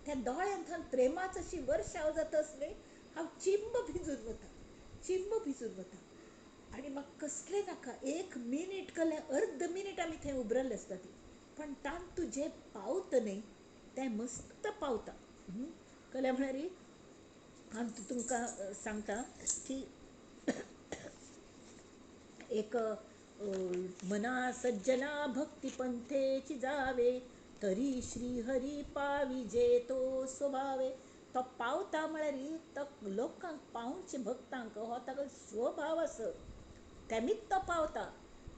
त्या दोळ्यान थावन प्रेमाचो अशी वर्षाव जाता आसले, हांव चिंब भिजून वता, चिंब भिजून वता. आनी म्हाका कसलें नाका, एक मिनीट कल्ले अर्द मिनीट आमी थंय उबरल्ले आसता ती, पण तातूंत जें पावता न्ही तें मस्त पावता. कलें म्हळ्यार हांव तुमकां सांगता की एक मना सज्जना भक्ती पंथेची जावे तरी श्री हरी पाविजे तो स्वभावे. तो पावता म्हळ्यार तो लोकांक पावचे भक्तांक हो तागेलो स्वभाव आसा, तेमीच तो पावता.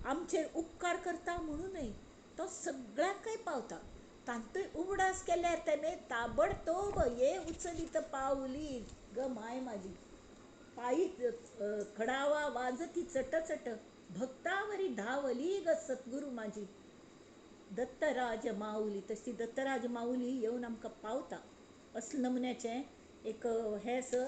आमचेर उपकार करता म्हणून न्हय, तो सगळ्यांकय पावता. तांतूय उगडास केल्यार तेणें ताबडतोब ये उचलीत पावली ग माय माझी, पायी खडावा वाजती चटचट भक्तावरी धावली ग सद्गुरू माझी दत्तराज माऊली. तशी दत्तराज माऊली येवन आमकां पावता. असले नमुन्याचें एक हें आसा.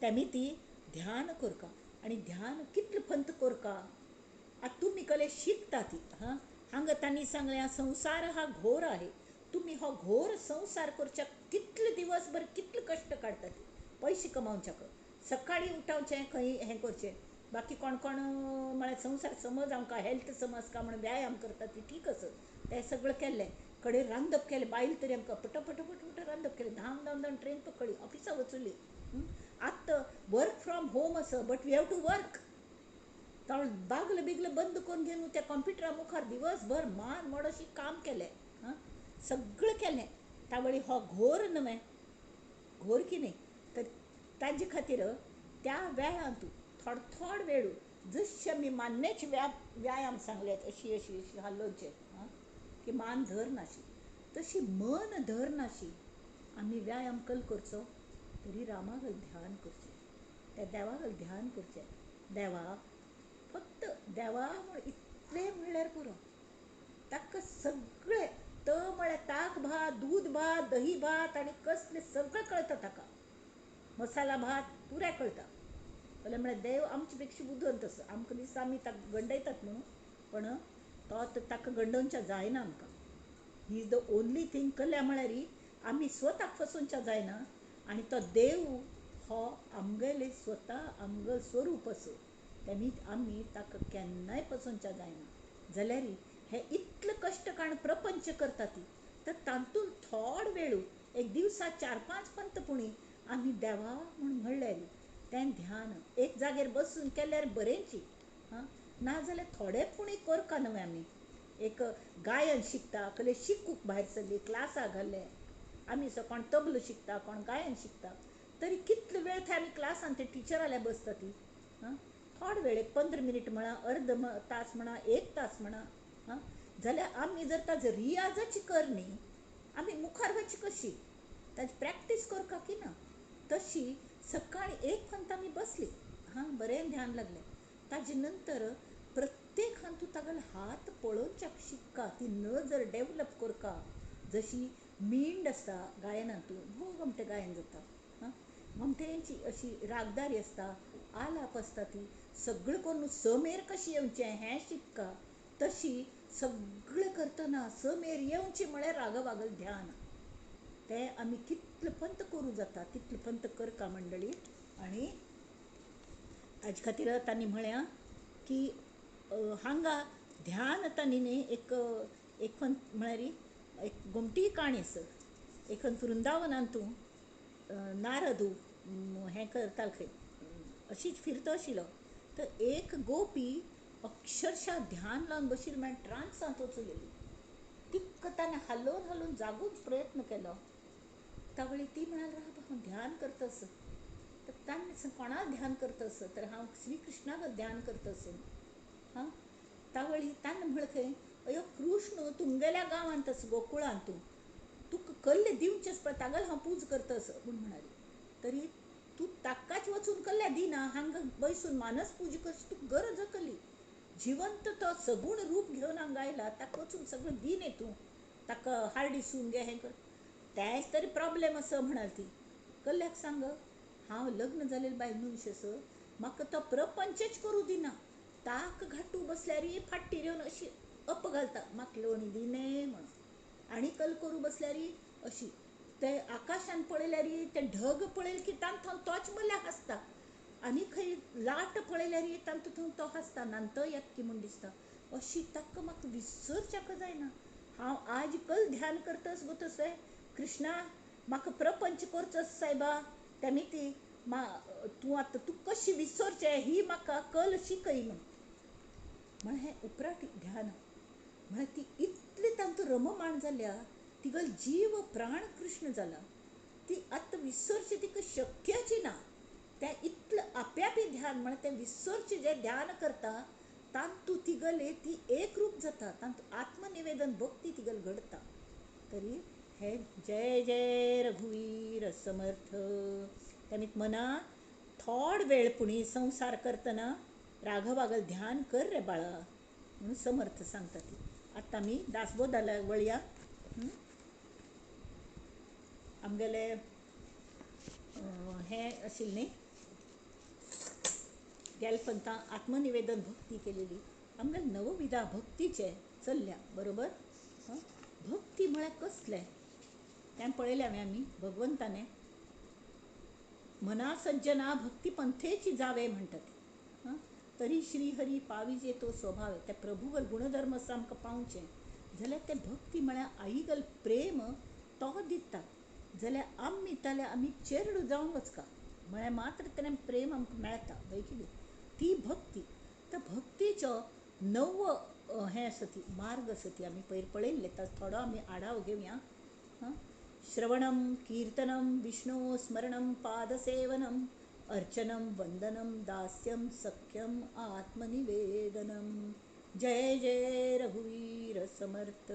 तेमी ती ध्यान करका आनी ध्यान कितलें पंत करका आतां तुमी कले शिकता ती. हां, हांगा तांणी सांगलें संवसार हा घोर आहे, तुमी हो घोर संवसार करच्याक कितले दिवसभर कितले कश्ट काडटा ती पयशे कमावच्याक, सकाळीं उठावचें खंय हें करचें, बाकी कोण कोण म्हळ्यार संवसार समज आमकां हेल्थ समज का म्हण व्यायाम करता ती ठीक आसा, तें सगळें केल्लें कडेन रांदप केलें, बायल तरी आमकां पटापट पटापट रांदप केलें, धांवन धांवन धांवन ट्रेन पकडली, ऑफिसा वचुली. आतां वर्क फ्रॉम होम आसा, but we have to work. तावळ बागलं बिगलं बंद करून घेवन त्या कॉम्प्युटरा मुखार दिवसभर मान मोड अशी काम केलें, हां सगळें केलें. तावळी हो घोर न्हय, घोर की न्ही, तर ताजे खातीर त्या वेळांत थोडो थोडो वेळ जशें आमी मान्नेचे व्यायाम सांगल्यात अशी अशी अशी हालोवचे, हां की मान धर नाशी, तशी मन धर नाशी आमी व्यायाम कल करचो तरी रामागल ध्यान करचें, त्या देवागल ध्यान करचें. देवा फक्त देवा म्हण इतलें म्हणल्यार पुरो, ताका सगळें त म्हळ्यार ताक भात, दूद भात, दही भात आनी कसलें सगळें कळटा ताका, मसाला भात पुराय कळटा. जाल्यार म्हळ्यार देव आमचे पेक्षा बुदवंत आसा, आमकां दिसता आमी ताका गंडयतात म्हणून, पण तो ताका गंडोवच्या जायना आमकां. He is the only thing. कल्या म्हळ्यार आमी स्वताक फसोवच्या जायना आनी तो देव हो आमगेले स्वता आमगेलो स्वरूप आसा, तेमी आमी ताका केन्नाय फसोवच्या जायना. जाल्यार हे इतले कश्ट काडून प्रपंच करता ती, तर तातूंत थोडो वेळ एक दिवसा 4-5 पंत पुणी आमी देवा म्हूण म्हणल्यार तें ध्यान एक जाग्यार बसून केल्यार बरेंची. हां, नाजाल्यार थोडे पुणी करका न्हय आमी एक गायन शिकता, कले शिकूंक भायर सरली, क्लासा घाले आमी, असो कोण तबलो शिकता, कोण गायन शिकता, तरी कितलो वेळ थंय आमी क्लासान ते टिचराल्या बसता ती. हां, थोडो वेळ एक 15 मिनीट म्हणा, अर्द तास म्हणा, 1 तास म्हणा, हां जाल्यार आमी जर ताजो रियाजाची कर न्ही, आमी मुखार वचची कशी, ताजी प्रॅक्टीस करका की ना. तशी सकाळीं एक पंत आमी बसली, हां बरें ध्यान लागलें, ताजे नंतर प्रत्येक हातूंत तागेलो हात पळोवच्याक शिकका, ती नजर डेवलप करका. जशी मींड आसता गायनांतू, भोव गोमटें गायन जाता, हां गोमटेंची अशी रागदारी आसता, आलाप आसता, ती सगळें करून समेर कशी येवचें हें शिकका. तशी सगळें करतना समेर येवचें म्हळ्यार राघवागल ध्यान, तें आमी कितलें पंत करूं जाता तितलें पंत करका मंडळी. आनी ताजे खातीर तांणी म्हळ्यां की हांगा ध्यान तांणी न्ही एक एक म्हळ्यार एक गोमटी काणी आसा. एक वृंदावनांतू नारद हें करतालो खंय अशीच फिरतो आशिल्लो, तर एक गोपी अक्षरशा ध्यान लावन बशिल्ली, म्हळ्यार ट्रान्सांत वचून गेली. तिका ताणें हालोवन हालोवन जागूच प्रयत्न केलो. तावळी ती म्हणाली, राव हांव ध्यान करता आसा. तर ताणें कोणाक ध्यान करता आसा, तर हांव श्रीकृष्णाक ध्यान करता आसा. हां, तावळी ताणें म्हळें खंय, अयो कृष्ण तुमगेल्या गांवांत आसा, गोकुळांत, तूं तुका कल्ले दिवचेच पळय, तागेलो हांव पूज करता आसा म्हूण म्हणाली. तरी तूं ताकाच वचून कल्ल्या दिना, हांगा बैसून मानस पूजा करची तुका गरज कली. जिवंत तो सगूण रूप घेवन हांगा आयला, ताका वचून सगळें दिन तूं, ताका हार्डी सून घे हें कर, तेंच तरी प्रॉब्लेम आसा म्हणाली ती. कल्ल्याक सांग, हांव लग्न जालेली बायल मनीस आसा, म्हाका तो प्रपंचच करूं दिना. ताक घाटू बसल्यार फाटीर येवन अशी अप घालता, म्हाका लोणी दिने म्हणून. आनी कल करूं बसल्यार अशी ते आकाशान पळयल्यार ते ढग पळयल की तांतून तोच मल्या हांसता, आनी खंय लाट पळयल्यार तातूंत तो हांसता, नांत येत की म्हूण दिसता. अशी ताका म्हाका विसरच्याक जायना. हांव आज कल ध्यान करतस गो तसो कृष्णा म्हाका प्रपंच करचोस सायबा, तेमी ती मा तूं आतां तूं कशी विसरचें ही म्हाका कल शिकय म्हूण. म्हळ्यार हें उपराट ध्यान म्हळ्यार ती इतली तांतूं रममाण जाल्या, तिगल जीव प्राण कृष्ण जाला, ती आतां विसरची तिका शक्यची ना. तें इतलें आप्यापी ध्यान म्हळ्यार तें विसरचें जें ध्यान करता तांतूं तिगले ती एकरूप जाता, तांतूं आत्मनिवेदन भक्ती तिगल घडता. तरी हे जय जय रघुवीर समर्थ. तेमी मना थोड वेळ पुणी संवसार करतना राघवागल ध्यान कर रे बाळा म्हणून समर्थ सांगता ती. आतां आमी दासबोधाला वळया. आमगेले हें आशिल्लें न्ही गेलपंता आत्मनिवेदन भक्ती केलेली, आमगेले नवविधा भक्तीचे चल्ल्या बरोबर. भक्ती म्हळ्यार कसलें तें पळयलें हांवें. आमी भगवंताने मना सज्जना भक्ती पंथेची जावे म्हणटा ती. तरी श्रीहरी पाविजे तो स्वभाव, त्या प्रभुगल गुणधर्म आमकां पावचें जाल्यार तें भक्ती म्हळ्यार आईगल प्रेम तो दिता. जाल्यार आमी जाल्यार आमी चेरडू जावन वचका म्हळ्यार मात्र तेणें प्रेम आमकां मेळटा हय कितें, ती भक्ती. तर भक्तीचो नव हें आसा ती मार्ग आसा ती आमी पयर पळयल्ले, ताचो थोडो आमी आढाव घेवया. श्रवणम कीर्तनम विष्णु स्मरणम पादसेवनम अर्चनम वंदनम दास्यम सख्यम आत्मनिवेदनम. जय जय रघुवीर समर्थ.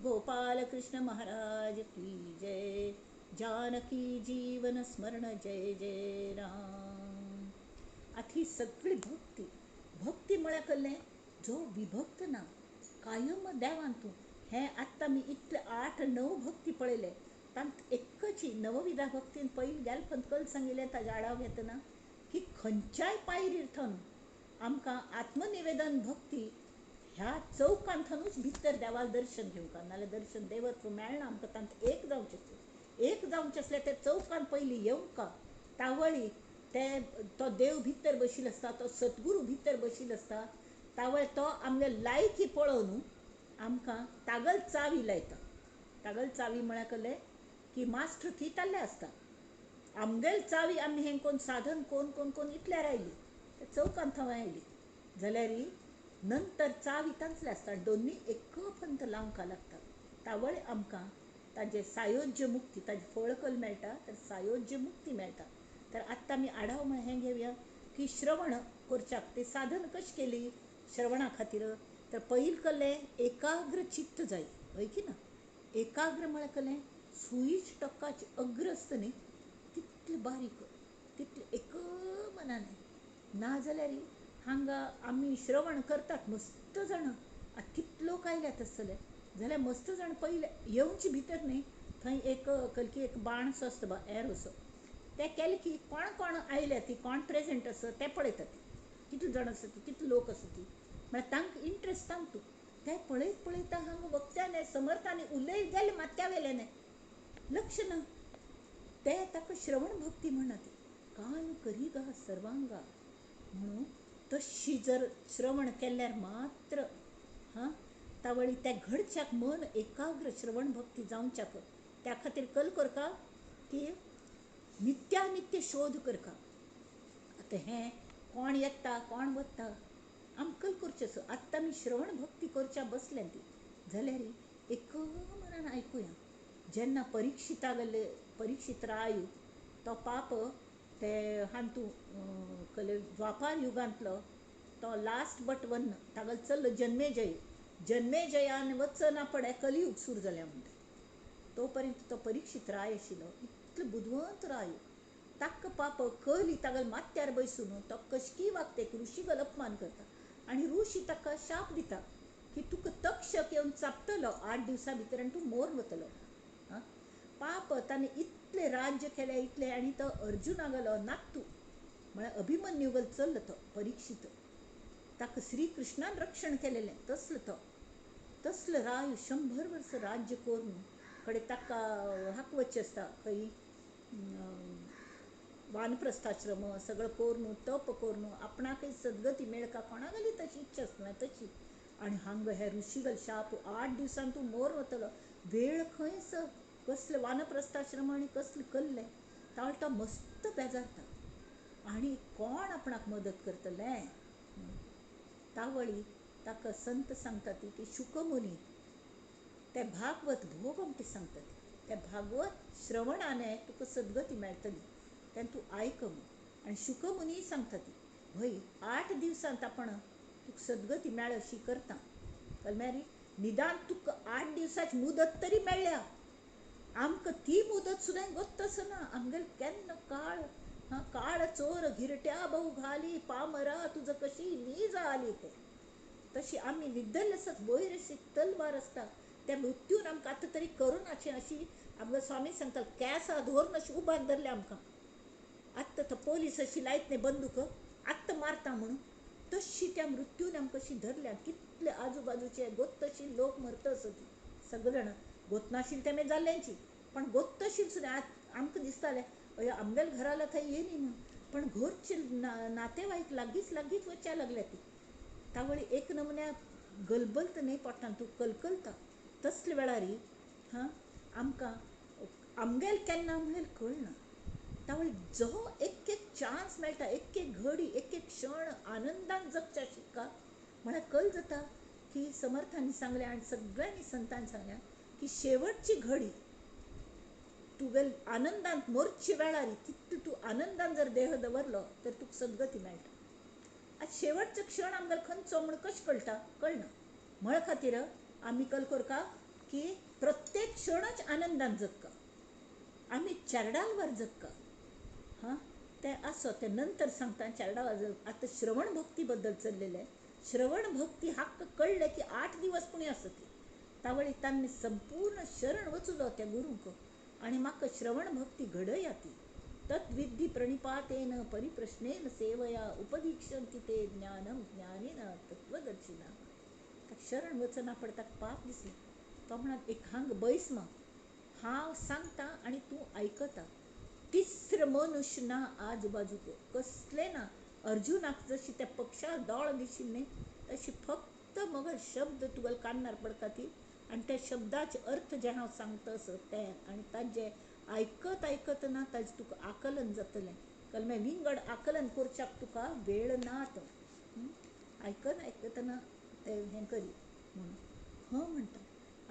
गोपाल कृष्ण महाराज की जय. जानकी जीवन स्मरण जय जय राम. आतां ही सगळी भक्ती, भक्ती म्हळ्यार कसलें जो विभक्त ना कायम देवान तूं. हें आत्तां आमी इतले 8 9 भक्ती पळयले, तांत एकची नवविधा भक्तीन पयलीं गेल कल सांगिल्लें ताज्या आडाव घेतना की खंयच्याय पायरीर थन आमकां आत्मनिवेदन भक्ती ह्या चौकांतनूच भितर देवाक दर्शन घेवंक, नाल्यार दर्शन देवत्व मेळना आमकां. तांत एक जावचें आसलें, एक जावचें आसलें ते चौकान पयलीं येवंक तावळी ते तो देव भितर बशिल्लो आसता, तो सद्गुरू भितर बशिल्लो आसता, तावळ तो आमगे लायकी पळोवन आमकां तागल चावी लायता. तागल चावी म्हळ्यार कसलें की मास्टर थी ताल्ले आसता, आमगेल चावी आमी हें कोण साधन कोण कोण कोण इतल्यार आयली ते चौकान थंय आयली जाल्यार नंतर चावी तांचले आसता, दोनूय एक पंत लावंक लागता. तावळ आमकां ताजें सायोज्य मुक्ती, ताजें फळकल मेळटा, तर सायोज्य मुक्ती मेळटा. तर आत्तां आमी आढाव म्हळ्यार हें घेवया की श्रवण करच्याक ते साधन कशें केली श्रवणा खातीर. तर पयलीं कसलें एकाग्र चित्त जाय हय की ना. एकाग्र म्हळ्यार कसलें सुईच टोकाचे अग्र आसता न्ही तितलें बारीक, तितलें एक मनान. ना जाल्यार हांगा आमी श्रवण करतात मस्त जाणां, आतां कितले लोक आयल्यात आसतले जाल्यार मस्त जाण पयले येवचे भितर न्ही थंय एक कलकी एक बाणसो आसता बा एरोसो, ते केले की कोण कोण आयल्या ती कोण प्रेजेंट आसा ते पळयतात, कितले जाण आसा ती कितले लोक आसा ती, म्हळ्यार तांकां इंट्रस्ट तांतू ते पळयत पळयता हांगा वक्त्याने समर्थाने उलयत गेले माथ्या वेल्याने लक्ष ना, ते ताका श्रवण भक्ती म्हणत कान करी गा सर्वांगा. म्हणून तशी जर श्रवण केल्यार मात्र हां तावळी त्या घडच्याक मन एकाग्र श्रवण भक्ती जावच्याक. त्या खातीर कल करका की नित्यानित्य शोध करका. आतां हें कोण येता कोण वता आमकां कल करचें आसा. आत्तां आमी श्रवण भक्ती करच्या बसल्या ती जाल्यार एक मनान आयकुया. जेन्ना परिक्षिता गेल्ले परिक्षित राय तो पाप ते हांतू कले द्वापार युगांतलो तो लास्ट बट वन तागेलो चल्लो जन्मेजय, जन्मेजयान वचना पडे कलियुग सुरू जालें म्हणटा. तो पर्यंत तो परिक्षित राय आशिल्लो, इतलो बुदवंत राय, ताका पाप कली तागेलो माथ्यार बसून तो कशकी वागते ऋषीगल अपमान करता आनी ऋषी ताका शाप दिता की तुका तक्षक येवन चाबतलो 8 दिवसां भितर आनी तूं मोर वतलो. पाप ताणें इतलें राज्य केलें इतलें, आनी तो अर्जुना गेलो नातू म्हळ्यार अभिमन्युगल चल्लो तो परीक्षित, ताका श्रीकृष्णान रक्षण केलेलें तसलो तो, तसलो राय 100 वर्स राज्य करून कडे ताका हाक वचचें आसता खंय वानप्रस्थाश्रम सगळो करून तप करून आपणाकय सद्गती मेळका कोणागली तशी इच्छा आसना तशी. आनी हांगा हे ऋषीगल शाप 8 दिवसान तूं मोर वतलो, वेळ खंयच कसले वानप्रस्थाश्रम आनी कसले कल्ले. तावळ तो मस्त बेजारता आनी कोण आपणाक मदत करतलें. तावळी ताका संत सांगता ती की शुकमुनी ते भागवत भोग आमकां सांगता ती, ते भागवत श्रवणाने तुका सद्गती मेळटली तेन्ना तूं आयक म्हूण. आनी शुकमुनी सांगता ती भय 8 दिवसांत आपण तुका सद्गती मेळ अशी करता, कळ्ळें निदान तुका 8 दिवसाची मुदत तरी मेळ्ळ्या, आमकां ती मुदत सुद्दां गोत्त आसना. आमगेले केन्ना काळ हां काळ चोर घिरट्या बहु घाली पामरा तुजं कशी नीज आली ते, तशी आमी न्हिदल्ले आसत वयर अशी तलवार आसता त्या मृत्यून आमकां आतां तरी करुनाची अशी आमकां स्वामी सांगता केंसां धरून अशी उबार धरले आमकां, आत्तां तो पोलीस अशी लायत न्ही बंदूक आत्तां मारता म्हणून, तशी त्या मृत्यून आमकां अशी धरल्या. कितले आजूबाजूचे गोत्तशील लोक मरता आसत सगळे जाणां, गोतनाशील तेमे जाल्ल्यांची पण गोत्तशील सुद्दां आमकां दिसतालें अय आमगेल्या घराला थंय येयली म्हणून, पण घरचे नातेवाईक लागींच लागींच वचच्या लागल्या ती. तावळी एक नमुन्या गलबलत न्ही पोटान तूं कलकलता तसले वेळार हां आमकां आमगेल केन्ना म्हणल्यार कळना. तावळी जो एक एक चान्स मेळटा, एक एक घडी, एक एक क्षण आनंदान जगच्या शिक्का म्हळ्यार कल जाता की समर्थांनी सांगलें आनी सगळ्यांनी संतांनी सांगलें की शेवटची घडी तुगेल आनंदान मोरचे वेळार तितू तूं आनंदान जर देह दवरलो तर तुका सद्गती मेळटा. आतां शेवटचो क्षण आमकां खंयचो म्हूण कशें कळटा, कळना. म्हळ खातीर आमी कल करका की प्रत्येक क्षणच आनंदान जगका, आमी चेरडालवर जगका. हां तें आसो तें नंतर सांगता चेरडावर. आतां श्रवण भक्ती बद्दल चल्लेलें. श्रवण भक्ती हाका कळ्ळें की 8 दिवस पुणी आसत. तावळी तांणी संपूर्ण शरण वचलो त्या गुरूंक आनी म्हाका श्रवण भक्ती घडया ती. तद्विद्धी प्रणिपातेन परिप्रश्नेन सेवया उपदीक्षंती ते ज्ञानम ज्ञानिन तत्वदर्शिना. शरण वचना पड ताका पाप दिसलें. तो म्हणत एक हांग बैस मा हांव सांगता आनी तूं आयकता. तिसरो मनुष्य ना आजूबाजूक कसलें ना. अर्जुनाक जशी त्या पक्षाक दोळ दिशिल्लें तशी फक्त मगर शब्द तुगेले कानार पडटा ती आनी त्या शब्दाचे अर्थ जे हांव सांगता आसत तें आनी ताजें आयकत आयकतना ताजें तुका आकलन जातलें. कलमे विंगड आकलन करच्याक तुका वेळ ना तो आयकत आयकतना तें हें करी म्हणून हं म्हणटा.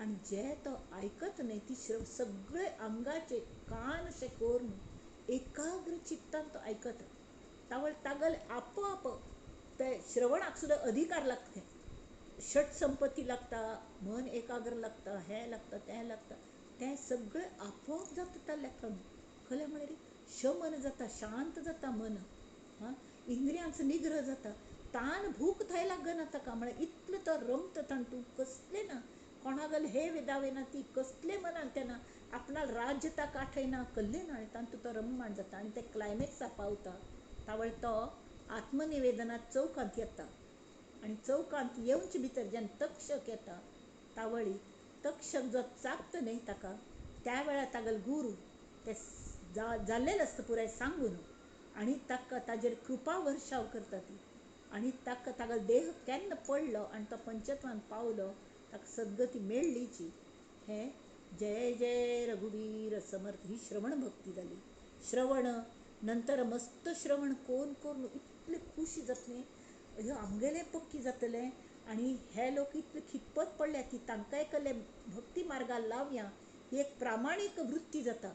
आनी जे तो आयकत न्हय ती सगळे आंगाचे कान अशे करून एकाग्र चित्तान तो आयकता. तावळ तागल आपोआप ते श्रवणाक सुद्दां अधिकार लागता. षट संपत्ती लागता, मन एकाग्र लागता, हें लागता तें लागता, तें सगळें आपोआप जाता त्या लेखान. खरें म्हळ्यार शमन जाता, शांत जाता मन, हां इंद्रियांचो निग्रह जाता. तान भूक थंय लागना ताका. म्हळ्यार इतलें तो रमता तातूंत कसलें ना कोणागल हे वेदावे ना ती कसलें मनान तेन्ना आपणाक राज्य ताका आठयना कल्लें ना आनी तातूंत तो रममाण जाता आनी ते क्लायमॅक्सा पावता. तावळ तो आत्मनिवेदनांत चौकांत येता आनी चौकांत येवचे भितर जेन्ना तक्षक येता तावळी तक्षक जो चाबता न्हय ताका त्या वेळार तागेलो गुरू ते जाल्लेलें आसता पुराय सांगून आनी ताका ताजेर कृपा वर्षाव करता ती आनी ताका तागेलो देह केन्ना पडलो आनी तो पंचत्वान पावलो ताका सद्गती मेळ्ळीची. हें जय जय रघुवीर समर्थ ही श्रवण भक्ती जाली. श्रवण नंतर मस्त श्रवण कोण कोण इतले खुशी जातलें, ह्यो आमगेलें पक्की जातलें आनी हे लोक इतले खितपत पडल्या की तांकांय कल्ले भक्ती मार्गार लावया ही एक प्रामाणीक वृत्ती जाता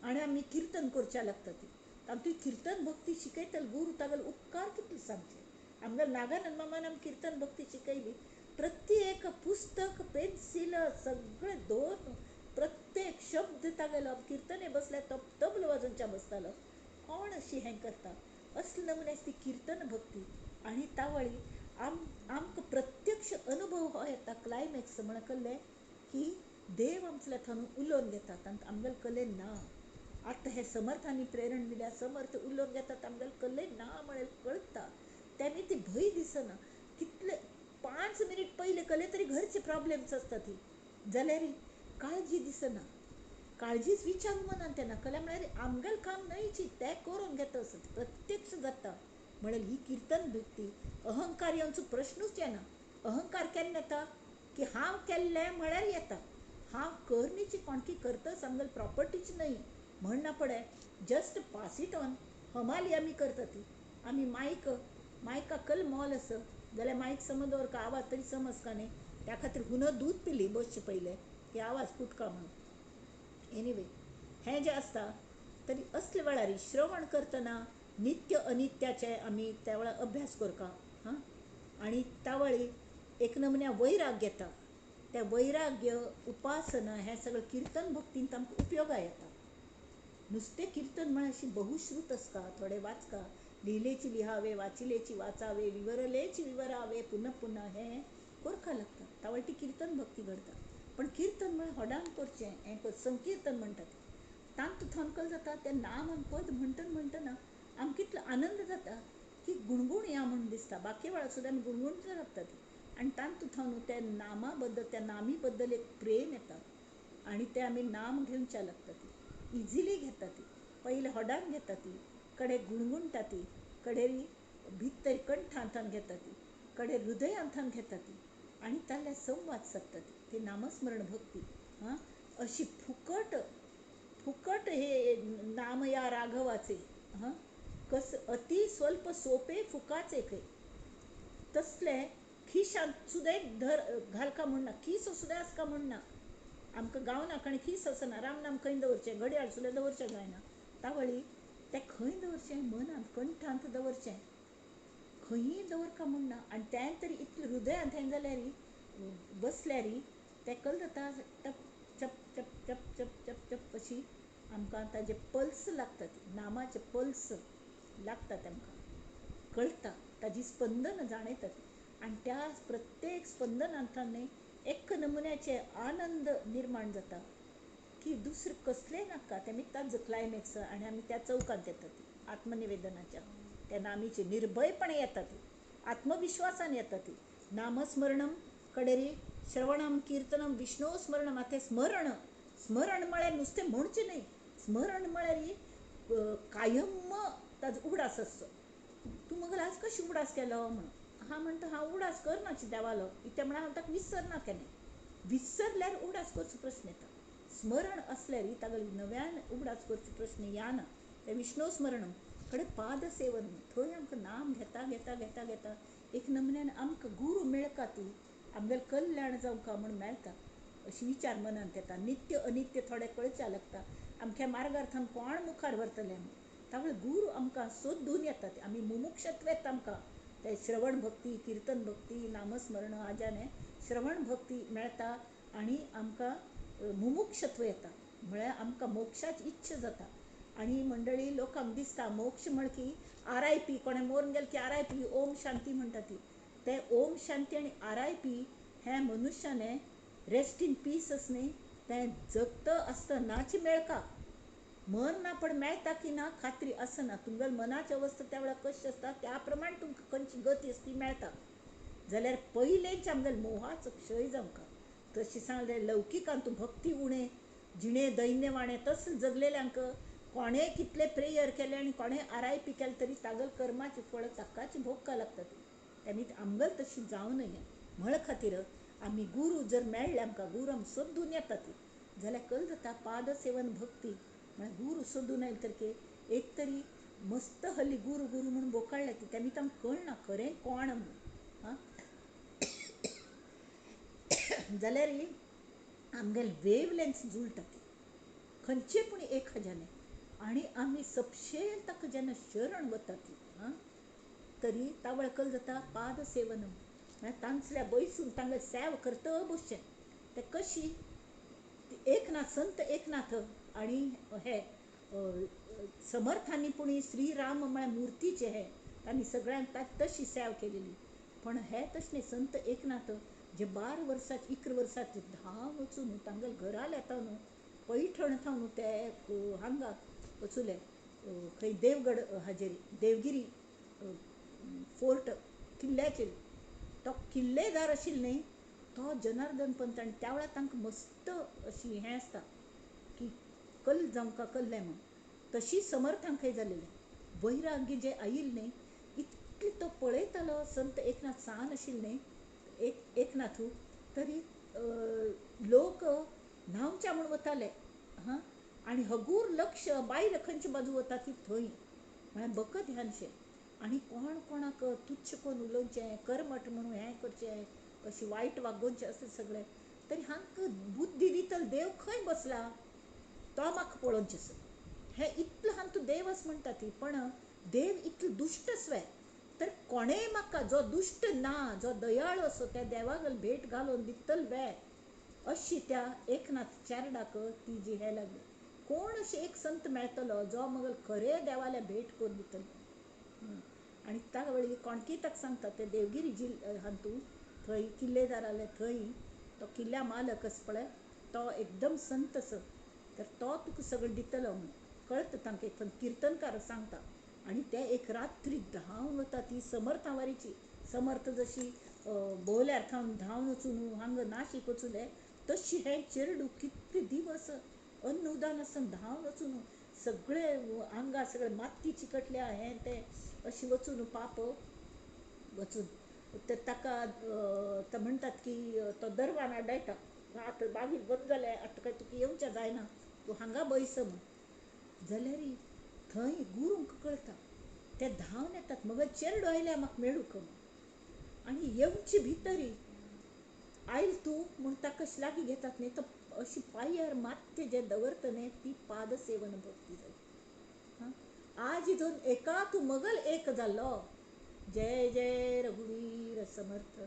आनी आमी किर्तन करच्या लागता ती. तातूंत किर्तन भक्ती शिकयतले गुरू तागेले उपकार कितले सांगचे. आमगेले नागानंद मामान आमकां किर्तन भक्ती शिकयली. प्रत्येक पुस्तक पेन्सील सगळें दवरून प्रत्येक शब्द तागेलो किर्तने बसल्यार तो तबलो वाजोवच्या बसतालो. कोण अशी हें करता असले नमुने ती किर्तन भक्ती. आनी तावळी आमकां प्रत्यक्ष अनुभव हो येता क्लायमॅक्स म्हण कळ्ळें की देव आमचें थंय उलोवन घेता तांकां आमगेले कलेन ना. आतां हे समर्थांनी प्रेरण दिल्या, समर्थ उलोवन घेतात, आमगेले कल्लय ना म्हळ्यार कळटा, तेमी ती भंय दिसना. कितले 5 मिनीट पयले कले तरी घरचे प्रॉब्लेम्स आसता ती, जाल्यार काळजी दिसना. काळजीच विचार मनान तेन्ना कल्या म्हळ्यार आमगेलें काम न्हयची, तें करून घेता आसत, प्रत्यक्ष जाता. म्हळ्यार ही किर्तन भक्ती अहंकार येवचो प्रश्नूच येना. अहंकार केन्ना येता की हांव केल्लें म्हळ्यार येता, हांव करनीची कोणकी करतच आमगेले प्रॉपर्टीची न्हय म्हणना पडे, जस्ट पास it on. हमाली आमी करता ती, आमी मायक मायका कल मोल आसा जाल्यार मायक समज दवर का आवाज तरी समज का न्ही, त्या खातीर हुनो दूद पिली बसचे पयलें की आवाज फुटका म्हणून. एनिवे हें जें आसता तरी असले वेळार श्रवण करतना नित्य अनित्याचे आमी त्या वेळार अभ्यास करता. हां, आनी त्या वेळी एक नमुन्या वैराग्य येता, त्या वैराग्य उपासना हें सगळें किर्तन भक्तींत आमकां उपयोगा येता. नुस्तें किर्तन म्हळ्यार अशी बहुश्रुत आसता, थोडे वाचका, लिहिलेची लिहावे, वाचिलेची वाचावे, विवरलेची विवरावे, पुन्हा पुन्हा हें करका लागता. त्या वेळार ती किर्तन भक्ती घडता. पण किर्तन म्हळ्यार होडान करचें, हें संकीर्तन म्हणटात. तांतूत थनकल जाता तें नाम आनी पद म्हणटना म्हणटना आमकां कितलो आनंद जाता की गुणगुण या म्हूण दिसता. बाकी वेळार सुद्दां आमी गुणगुणत रावता ती, आनी तांतूत थंय त्या नामा बद्दल, त्या नामी बद्दल एक प्रेम येता आनी तें आमी नाम घेवच्या लागता, ती इजिली घेता, ती पयले होडान घेता, ती कडे गुणगुणटा, ती कडे भितर कंठांतान घेता, ती कडे हृदयांतान घेता ती, आनी ताल्ल्या संवाद सादता ती. ती नामस्मरण भक्ती. हां, अशी फुकट फुकट हे नाम या राघवाचे, हां, कस अति स्वल्प सोपे फुकाचे खंय, तसले खिशांत सुद्दां एक धर घालका म्हण ना, खीस सुद्दां आसका म्हण ना. आमकां गावना कारण खीस आसना, रामनाम खंय दवरचें, घडयाळ सुद्दां दवरचें जायना. तावळी तें खंय दवरचें, मनांत कंठांत दवरचें, खंयी दवरका म्हण ना. आनी तें तरी इतलें हृदयांत हें जाल्यार बसल्यार तें कल जाता, टप चप चप चप चप चप चप अशी आमकां ताजे पल्स लागतात, नामाचे पल्स लागतात, आमकां कळटा, ताजी स्पंदन जाणयतात. आनी त्या प्रत्येक स्पंदनांतल्यान एक नमुन्याचे आनंद निर्माण जाता की दुसरें कसलें नाका. तेमी ताजो क्लायमॅक्स आनी आमी त्या चौकांत येतात, आत्मनिवेदनाच्या त्या नामीचे निर्भयपणे येतात, आत्मविश्वासान येतात. नामस्मरणम कडेरी श्रवणम कीर्तनम विष्णु स्मरणम. आतां स्मरण, स्मरण म्हळ्यार नुस्तें म्हणचें न्हय, स्मरण म्हळ्यार कायम ताजो उगडास आसचो. तूं मगेर आज कशी उगडास केलो म्हणून, हांव म्हणटा हांव उगडास करना देवालो, कित्याक म्हळ्यार हांव ताका विसरना केन्ना. विसरल्यार उगडास करचो प्रश्न येता. स्मरण आसल्यार ताका नव्यान उगडास करचो प्रश्न येना. तें विष्णु स्मरणम कडेन पादसेवन, थंय आमकां नाम घेता घेता घेता घेता एक नमुन्यान आमकां गुरू मेळका, ती आमगेलें कल्याण जावंका म्हूण मेळटा अशी विचार मनांत येता. नित्य अनित्य थोडे कळच्या लागता, आमच्या मार्गार्थान कोण मुखार व्हरतले म्हूण. त्यामुळे गुरू आमकां सोदून येतात, आमी मुमुक्षत्व येता आमकां. ते श्रवण भक्ती, किर्तन भक्ती, नामस्मरण हाज्याने श्रवण भक्ती मेळटा आनी आमकां मुमुक्षत्व येता, म्हळ्यार आमकां मोक्षाची इच्छा जाता. आनी मंडळी लोकांक दिसता मोक्ष म्हळ की RIP, कोणें मरून गेलें की RIP, Om Shanti म्हणटा ती. ते ओम शांती आनी RIP हें मनुष्याने रेस्ट इन पीस अस न्ही, तें जगता आसतनाच मेळका. मरना पण मेळटा की ना खात्री आसना. तुमगेले मनाची अवस्था त्या वेळार कशी आसता त्या प्रमाण तुमकां खंयची गती आसता ती मेळटा. जाल्यार पयलेंच आमगेले मोहाचो क्षय जावंका. तशें सांगलें लौकिकांत भक्ती उणें, जिणे दैन्यवाणें, तसलें जगलेल्यांक कोणें कितलें प्रेयर केलें आनी कोणें RIP केलें तरी तागेले कर्माची फळां ताकाच भोगपाक लागता. तेमी आमगेलें तशें जावं नये म्हळ खातीर आमी गुरू जर मेळ्ळे आमकां, गुरू आमकां सोदून येता ती, जाल्यार कल जाता पादसेवन भक्ती म्हळ्यार गुरू सोदून आयले तर एक तरी मस्त हल्ली गुरू गुरू म्हूण बोकाळ्ळे ती, तेमी तांकां कळना खरें कोण म्हणून. आं, जाल्यार आमगेले वेवलेंथ जुळटा ती खंयचे पूण एक हाज्याने, आनी आमी सपशेल ताका जेन्ना शरण वता ती, आं, तरी तावळ कल जाता पादसेवनम म्हळ्यार तांचल्या बैसून तांगें सेव करता बसचें. ते कशी एकनाथ, संत एकनाथ आनी हे समर्थांनी पुणी श्रीराम म्हळ्यार मुर्तीचे हे तांणी सगळ्यांक तशी सेव केलेली. पण हे तशें न्ही, संत एकनाथ जे 12 वर्सां 11 वर्सां धांव वचून तांगेले घरा येता न्हू, पैठण थावन ते हांगा वचुले खंय देवगड हाजेर देवगिरी फोर्ट किल्ल्याचेर. तो किल्लेदार आशिल्लो न्ही तो जनार्दन पंत. आनी त्या वेळार तांकां मस्त अशी हें आसता की कल जावंका कल्लें म्हूण, तशी समर्थांकय जालेलें वैराग्य जें आयिल्लें न्ही इतलें तो पळयतालो. संत एकनाथ सान आशिल्ले न्ही एकनाथू तरी लोक न्हांवच्या म्हूण वताले. हां, आनी हगूर लक्ष बायल खंयचे बाजू वता ती थंय, म्हळ्यार बकत ध्यानशें. आनी कोण कोणाक तुच्छ करून उलोवचें, करमट म्हणून हें करचें, अशी वायट वागोवचें अशें सगळें. तरी हांकां बुद्धी दितलो देव खंय बसला तो म्हाका पळोवचें आसा. हें इतलें हांतू देव आसा म्हणटा ती, पण देव इतलो दुश्ट आसवे तर कोणेय म्हाका जो दुश्ट ना जो दयाळू आसो त्या देवागल भेट घालून दितल वे अशी त्या एकनाथ चेरडाक ती जी हें लागली. कोण अशें एक संत मेळटलो जो मगल खरे देवाल्या भेट करून दितलो. आनी त्या वेळी कोणकी ताका सांगता ते देवगिरी जिल हातूं थंय किल्लेदाराले थंय तो किल्ल्या मालक आसा पळय तो एकदम संत आसा, तर तो तुका सगळें दितलो म्हूण कळटा तांकां. एक किर्तनकार सांगता आनी ते एक रात्री धांवन वता ती समर्थावारीची. समर्थ जशी बोवल्यार थावन धांवन वचून हांगा नाशीक वचून तशी हें चेरडू कितले दिवस अन्न उदान आसतना धांवन वचून सगळे आंगा सगळे माती चिकटल्या हें तें अशें वचून पाप वचून तर ताका ते म्हणटात की तो दरवान आडायता, आतां बागीर बंद जालें आतां काय तुका येवचें जायना, तूं हांगा बैस म्हूण. जाल्यार थंय गुरूंक कळटा, ते धांवन येतात मगर चेरडो आयल्या म्हाका मेळूंक म्हूण. आनी येवचे भितरी आयल तूं म्हूण ताका अशें लागीं घेतात न्ही, तो अशी पांयार मात्य जें दवरता न्ही ती पादसेवन भक्ती जाली. हां, आज हितून एका तूं मगल एक जाल्लो, जय जय रघुवीर समर्थ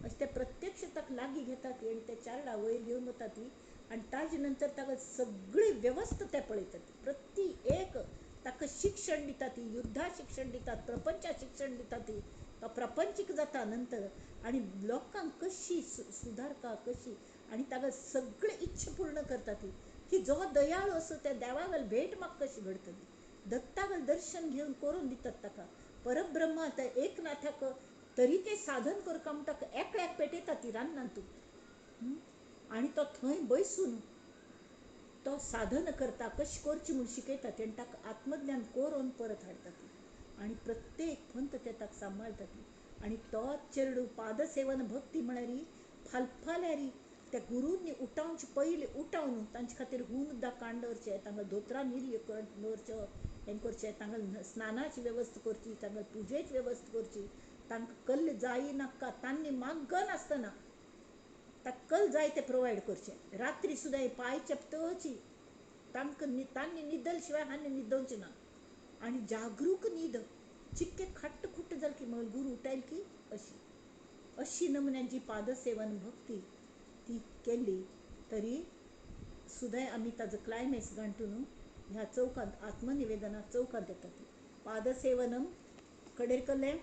अशें ते प्रत्यक्ष ताका लागीं घेतात आनी ते चारडा वयर घेवन वता ती. आनी ताजे नंतर ताका सगळी वेवस्था ते पळयतात, प्रति एक ताका शिक्षण दिता ती, युद्धा शिक्षण दितात, प्रपंचा शिक्षण दिता ती, तो प्रपंचीक जाता नंतर. आनी लोकांक कशी सुदारका कशी आनी ताका सगळी इच्छा पूर्ण करता ती, की जो दयाळू आसा त्या देवागल भेट म्हाका कशी घडटली, दत्तागल दर्शन घेवन करून दितात ताका. परब्रह्मा त्या एकनाथाक तरी ते साधन करका म्हूण ताका एकल्याक पेटयता ती रान्नान तूं, आनी तो थंय बैसून तो साधन करता, कशी करची म्हूण शिकयता ती, आनी ताका आत्मज्ञान करून परत हाडटा ती. आनी प्रत्येक पंत ते ताका सांबाळटा ती. आनी तो चेरडू पादसेवन भक्ती म्हळ्यार फालफाल्यारी त्या गुरूंनी उठावचे पयलीं उठावन तांचे खातीर हून उदक काण दवरचें, तांकां धोतरां निर्य दवरच्यो, हें करचें, तांकां स्नानाची वेवस्था करची, तांकां पुजेची वेवस्था करची, तांकां कल्ल जाय नाका तांणी मागनासतना ताका कल जाय तें प्रोवायड करचें. रात्री सुद्दां पांय चेपतची तांकां तांणी न्हिदल शिवाय हांणी न्हिदोवचें ना. आनी जागरूक न्हीद चिक्के खाट्ट खुट्ट जाल की मग गुरू उठायल की अशी अशी नमुन्याची पादसेवन भक्ती ती केली तरी सुद्दां आमी ताजो क्लायमॅक्स गांठून ह्या चौकांत आत्मनिवेदना चौकांत येता ती पादसेवनम कडेर कल्लें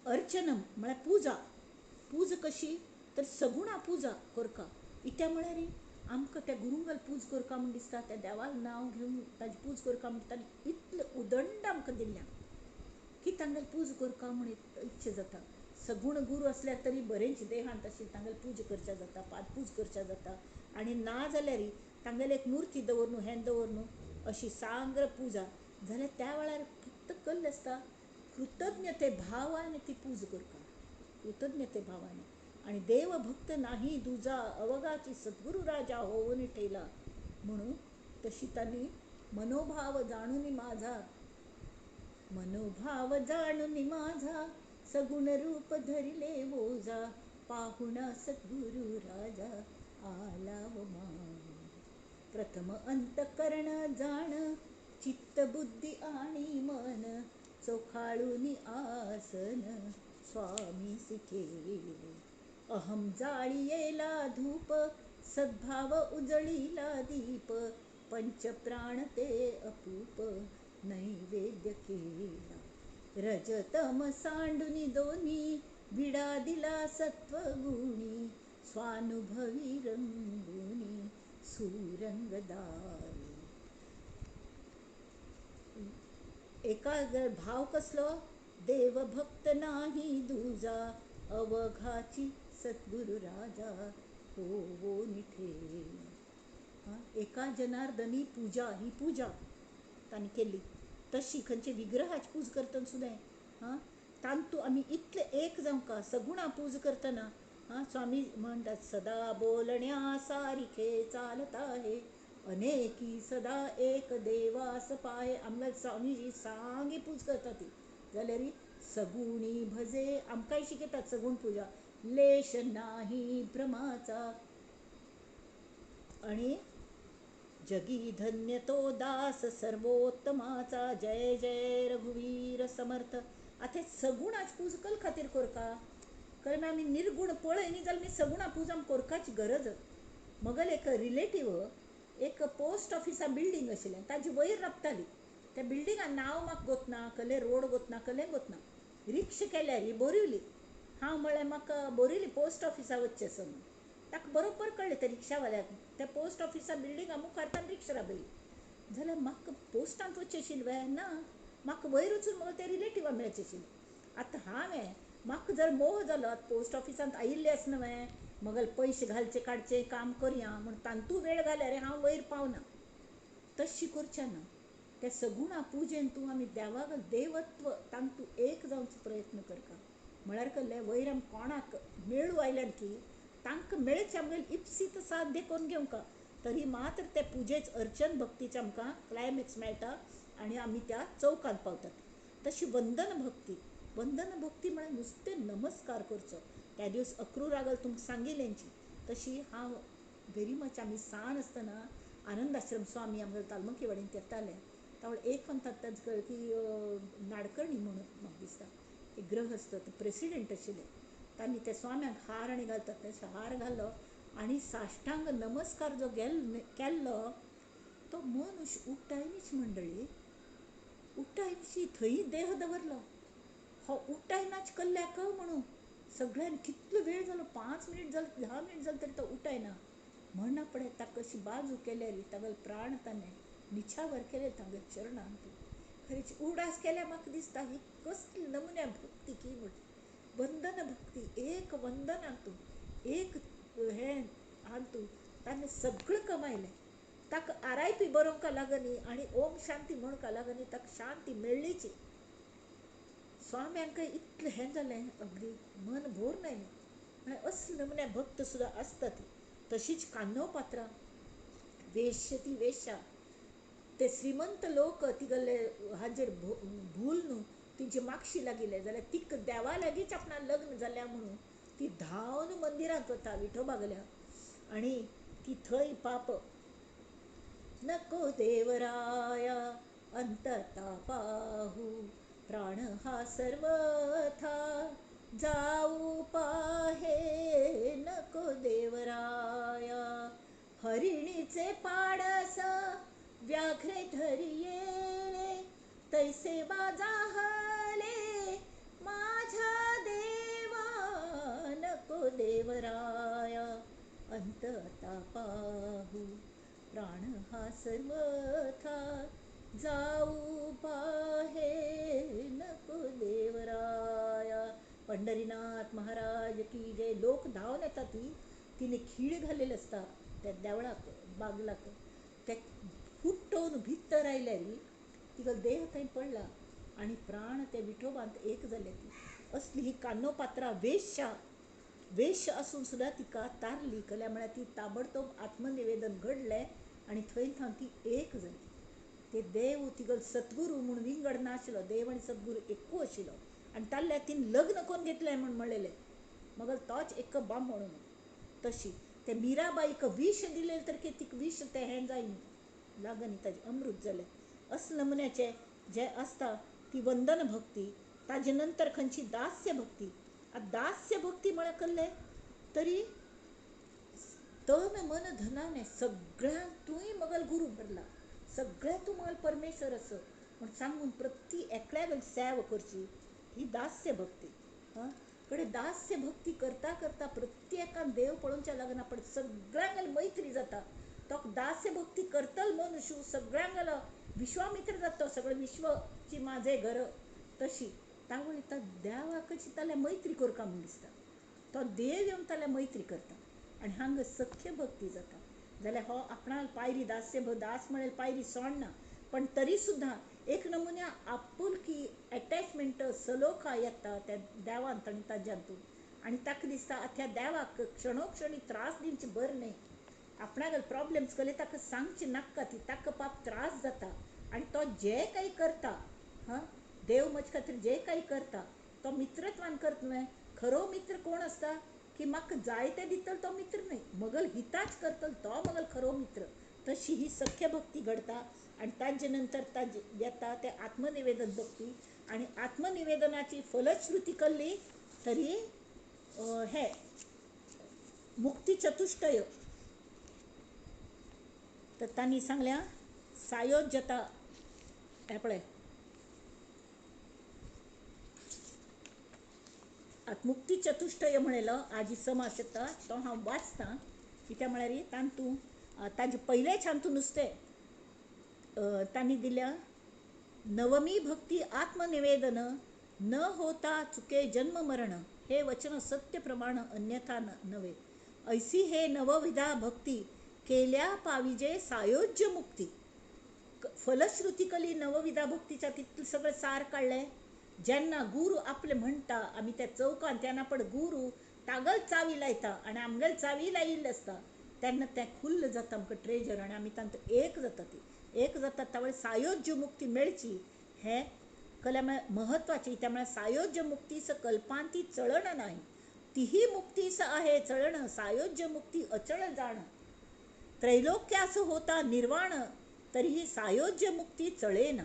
अर्चनम म्हळ्यार पुजा. पूजा कशी तर सगुणा पुजा करका. इत्या म्हळ्यार आमकां त्या गुरुंगल पूज करका म्हूण दिसता, त्या देवाक नांव घेवन ताजी पूज करका म्हण ताणें इतलें उदंड आमकां दिल्लें की तांगेली पूज करका म्हूण इच्छा जाता. सगुण गुरू आसल्यार तरी बरेंच देहांत आशिल्लें तांगेली पूजा करच्या जाता, पादपूज करच्या जाता. आनी ना जाल्यार तांगेली एक मुर्ती दवर न्हू, हें दवर न्हू, अशी सांग्र पुजा जाल्यार त्या वेळार फक्त कल्ल आसता कृतज्ञते भावान ती पूज करका, कृतज्ञते भावान. आनी देवभक्त नाही दुजा अवघाची सद्गुरू राजा होऊन ठेला म्हणून तशी तांणी मनोभाव जाणून माझा, मनोभाव जाणून माझा सगुण रूप धरिले ओझा, पाहुणा सद्गुरू राजा आला व मा. प्रथम अंतकरण जाण चित्त बुद्धी आणि मन, चोखाळून आसन स्वामी सिकेले. अहम जाळियेला धूप सद्भाव उजळीला दीप, पंचप्राण ते अपूप नैवेद्य केला. रजतम सांडुनी दोन्ही विडा दिला सत्वगुणी, स्वानुभवी रंगुनी सुरंगदारू. एका भाव कसलो, देवभक्त नाही दुजा अवघाची सद्गुरु राजा होवो निठेला. एका जनार्दनी पूजा ही पूजा तांणी केली तशी खंयचे विग्रहाची पूज करतना सुद्दां हां तांतू आमी इतले एक जावंका सगुणा पूज करतना हां स्वामी म्हणटात सदा बोलण्या सारिखे चालत आहे अनेकी सदा एक देवास पाहे. आमकां स्वामीजी सांगी पूज करता ती जाल्यार सगुणी भजे आमकांय शिकयतात सगुण पूजा लेश नाही भ्रमाचा. आणि जगी धन्य तो दास सर्वोत्तमाचा जय जय रघुवीर समर्थ. आतां सगुणाच पूज कल खातीर कोरका कारण आमी निर्गुण पळय न्ही जाल्यार सगुणा पूज आमकां कोरकाची गरज. मगल एक रिलेटीव एक पोस्ट ऑफिसा बिल्डींग आशिल्लें ताजे वयर राबताली. त्या बिल्डिंगा नांव म्हाका गोतना कले रोड गोतना कले गोतना रिक्षा केल्यार बोरिवली. हांव म्हळ्यार म्हाका बोरिवली पोस्ट ऑफिसा वचचें आसा म्हणून ताका बरोबर कळ्ळें त्या रिक्षावाल्याक. त्या पोस्ट ऑफिसा बिल्डिंगा मुखार ताणें रिक्षा राबयली जाल्यार म्हाका पोस्टांत वचचें आशिल्लें ना म्हाका वयर वचून म्हाका त्या रिलेटिवा मेळचें आशिल्लें. आतां हांवें म्हाका जर मोह जालो पोस्ट ऑफिसांत आयिल्लें आसा न्हय मगल पयशे घालचे काडचे काम करया म्हूण तांतू वेळ घाल्यार हांव वयर पावना. तशी करचें ना. त्या सगुणा पुजेन तूं आमी देवाक देवत्व तांतू एक जावचो प्रयत्न करता म्हळ्यार कसलें वयर आमी कोणाक मेळू आयल्यान की तांकां मेळचें आमगेलें इप्सीत साध्य करून घेवंका तरी मात्र ते पुजेच अर्चन भक्तीचें आमकां क्लायमॅक्स मेळटा आनी आमी त्या चौकांत पावतात. तशी वंदन भक्ती, वंदन भक्ती म्हळ्यार नुस्तें नमस्कार करचो. त्या दिवस अक्रूरागल तुमकां सांगिल्लेंची तशी हांव व्हेरी मच आमी सान आसतना आनंद आश्रम स्वामी आमगेले तालमकीवाडींत येताले. त्यावेळ एक म्हणटात तांकां कळ्ळें की नाडकर्णी म्हणून म्हाका दिसता एक गृहस्थ प्रेसिडेंट आशिल्ले. तांणी त्या स्वाम्यांक हार आनी घालतात तशें हार घालो आनी साष्टांग नमस्कार जो केल्लो तो मनुष्य उठायनीच मंडळी उठायनशी थंय देह दवरलो. हो उठायनाच कल्ल्याक म्हणून सगळ्यान कितलो वेळ जालो 5 मिनट जालो 10 मिनट जालो तरी तो उठायना. म्हणना पडे ताका कशी बाजू केल्यार तागेलो प्राण ताणें निछावर केले तांगेल्या चरणांत. खरेंच उडास केल्यार म्हाका दिसता ही कसली नमुन्या भक्ती की म्हण वंदन भक्ती. एक वंदन हातूं एक हें हातूं ताणें सगळें कमायलें. ताका आर.आय.पी बरोवंक लागनी आनी ओम शांती म्हणूंक लागनी ताका शांती मेळ्ळीची. स्वाम्यांक इतलें हें जालें अगदी मन भरून आयलें. म्हळ्यार असले नमुन्या भक्त सुद्दां आसतात. तशीच कांदो पात्रां वेश्य ती वेश्या ते श्रीमंत लोक तिगले हाजेर भूल न्हू तिजे मागशी लागिल्ले जाल्यार तिका देवा लागींच आपणा लग्न जाल्या म्हणून ती धांवन मंदिरांत वता विठोबागल्या आनी ती थंय पाप नको देवराया अंतता पाहू प्राण हा सर्वथा जाऊ पाहे नको देवराया. हरिणीचे पाडस व्याघ्रे धरियेले तैसे बाजाहले माझ्या देवा नको देवराया अंतता पाहू प्राण हा सर्वथा जाऊ पाहे नको देवराया. पंढरीनाथ महाराज की जय. लोक धांवन येतात ती तिने खीळ घालेलं असता त्या देवळाक बागलाक त्या फुटोवन भितर आयल्यार तिका देह थंय पडला आनी प्राण ते विठोबांत एक जाले. ती असली ही कानोपात्रा वेश्या वेश्य आसून सुद्दां तिका तारली. कल्या म्हळ्यार ती ताबडतोब आत्मनिवेदन घडलें आनी थंय थावन ती एक जाली. ते देव तिगल सद्गुरू म्हूण विंगड नाशिल्लो, देव आनी सद्गुरू एकू आशिल्लो आनी ताल्ल्या तिन लग्न करून घेतलें म्हूण म्हणलेलें मगर तोच एक बामण म्हणून. तशी ते मिराबाईक विष दिलें तर तिका विष तें हें जायना लागनी ताजें अमृत जालें. असले नमुन्याचें जें आसता ती वंदन भक्ती. ताजे नंतर खंयची दास्य भक्ती. आतां दास्य भक्ती म्हळ्यार कसलें तरी तन मन धनाने सगळ्यांतूय मगल गुरू भरला सगळ्यांतूय मगल परमेश्वर असो म्हूण सांगून प्रति एकल्याक सेवा करची ही दास्य भक्ती. हां कडे दास्य भक्ती करता करता प्रत्येकान देव पळोवच्या लागना पण सगळ्यांक मैत्री जाता. तो दास्य भक्ती करतल मनुष्य सगळ्यांक विश्वामित्र जाता, सगळें विश्वची माझे घर तशी तावळ तो देवाकच ताल्या मैत्री करका म्हूण दिसता, तो देव येवन ताल्या मैत्री करता आनी हांगा सख्य भक्ती जाता. जाल्यार हो आपणाक पायरी दास्य दास म्हळ्यार पायरी सोडना, पण तरी सुद्दां एक नमुन्या आपुलकी एटॅचमेंट सलोखा येता त्या देवांत आनी ताज्यांतून, आनी ताका दिसता आतां ह्या देवाक क्षणोक्षणी त्रास दिवचे बरें न्हय, आपणागेर प्रॉब्लम्स कले ताका सांगचे नाका, ती ताका पाप त्रास जाता आनी तो जे काही करता, हां देव म्हजे खातीर जे काही करता तो मित्रत्वान करता न्हय. खरो मित्र कोण आसता की म्हाका जाय तें दितलो तो मित्र न्हय, मगल हिताच करतलो तो मगल खरो मित्र. तशी ही सख्य भक्ती घडता आनी ताजे नंतर ताजे येता ते आत्मनिवेदन भक्ती, आनी आत्मनिवेदनाची फलश्रुती केल्ली तरी हे मुक्ती चतुष्टय. तर तांणी सांगल्या सायोज्यता, हें पळय मुक्ती चतुष्टय म्हणलेलो आजी समास येता तो हांव वाचतां, कित्याक म्हळ्यार तांतू ताजे पयलेच हातूंत नुस्तें तांणी दिल्या नवमी भक्ती आत्मनिवेदन न होता चुके जन्म मरण हे वचन सत्य प्रमाण अन्यथा नव्हे, ऐसी हे नवविधा भक्ती केल्या पाविजे सायोज्य मुक्ती. फलश्रुती कली नवविधा भक्तीच्या तितलें सगळें सार काडलें. जेन्ना गुरू आपले म्हणटा आमी त्या चौकान तेन्ना पण गुरू तागल चावी लायता आनी आमगेल चावी लायिल्ली आसता तेन्ना तें खुल्ल जाता आमकां ट्रेजर आनी आमी तांकां एक जाता, ती एक जाता त्या सायोज्य मुक्ती मेळची हें कल्या म्हळ्यार महत्वाची. त्या म्हळ्यार सायोज्य मुक्तीस कल्पांती चळण नाही, तीही मुक्तीस आहे चळण, सायोज्य मुक्ती अचळ जाण, त्रैलोक्यास होता निर्वाण तरीही सायोज्य मुक्ती चळेन,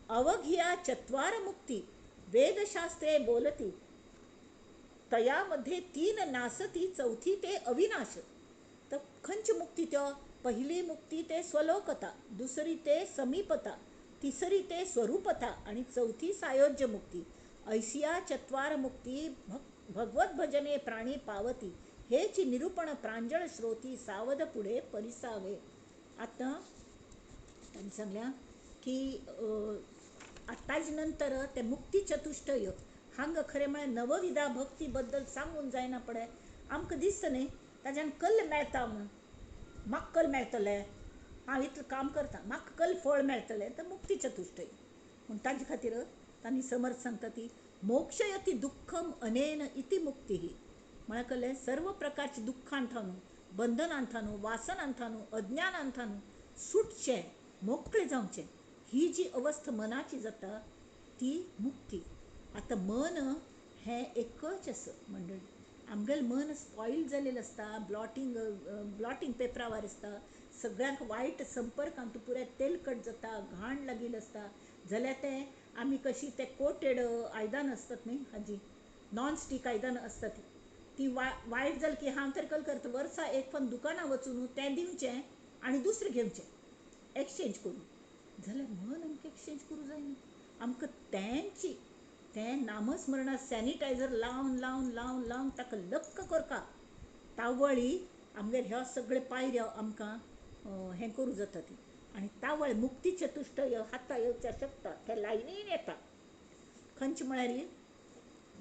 अवघिया चत्वार मुक्ती वेदशास्त्रे बोलती, तयामध्ये तीन नासती चौथी ते अविनाश. तर खंयची मुक्ती त्यो? पहिली मुक्ती ते स्वलोकता, दुसरी ते समीपता, तिसरी ते स्वरूपता आणि चौथी सायोज्य मुक्ती. ऐसिया चत्वार मुक्ती भगवत भजने प्राणी पावती, हेची निरूपण प्रांजळ श्रोती सावध पुढे परिसावे. आता त्यांनी सांगल्या की आतांच नंतर ते मुक्ती चतुष्टय हांगा खरें म्हळ्यार नवविधा भक्ती बद्दल सांगून जायना पडे आमकां दिसता न्ही ताज्यान कल्ल मेळटा म्हूण, म्हाका कल मेळटलें, हांव इतलें काम करता म्हाका कल फळ मेळटलें, तर मुक्ती चतुष्टय. पूण ताजे खातीर तांणी समर्थ सांगता ती मोक्षयती दुःखम अनेन इति मुक्ती. म्हळ्यार कळ्ळें सर्व प्रकारचे दुख्खान थावन, बंधनान थावन, वासनान थावन, अज्ञानान थावन सुटचें, मोकळें जावचें, ही जी अवस्था मनाची जाता ती मुक्ती. आतां मन हें एकच आसा मंडळी, आमगेलें मन स्पॉयल जालेलें आसता, ब्लॉटींग ब्लॉटींग पेपरावर आसता, सगळ्यांक वायट संपर्कांत पुराय तेलकट जाता, घाण लागिल्ली आसता. जाल्यार तें आमी कशी ते कोटेड आयदनां आसतात न्ही हाजी नॉन स्टीक आयदनां आसतात ती वायट जाली की हांव तर कल करता वर्सा एक पण दुकानां वचून तें दिवचें आनी दुसरें घेवचें एक्सचेंज करून. जाल्यार मन आमकां एक्सचेंज करूं जायना, आमकां तेंची तें नामस्मरणां सॅनिटायझर लावन लावन लावन लावन ताका लक्क करता. तावळी आमगेर ह्यो सगळे पायऱ्यो आमकां हें करूं जाता ती. आनी तावळ मुक्ती चतुष्टय हाता येवच्या शकता, ते लायनीन येता. खंयचे म्हळ्यार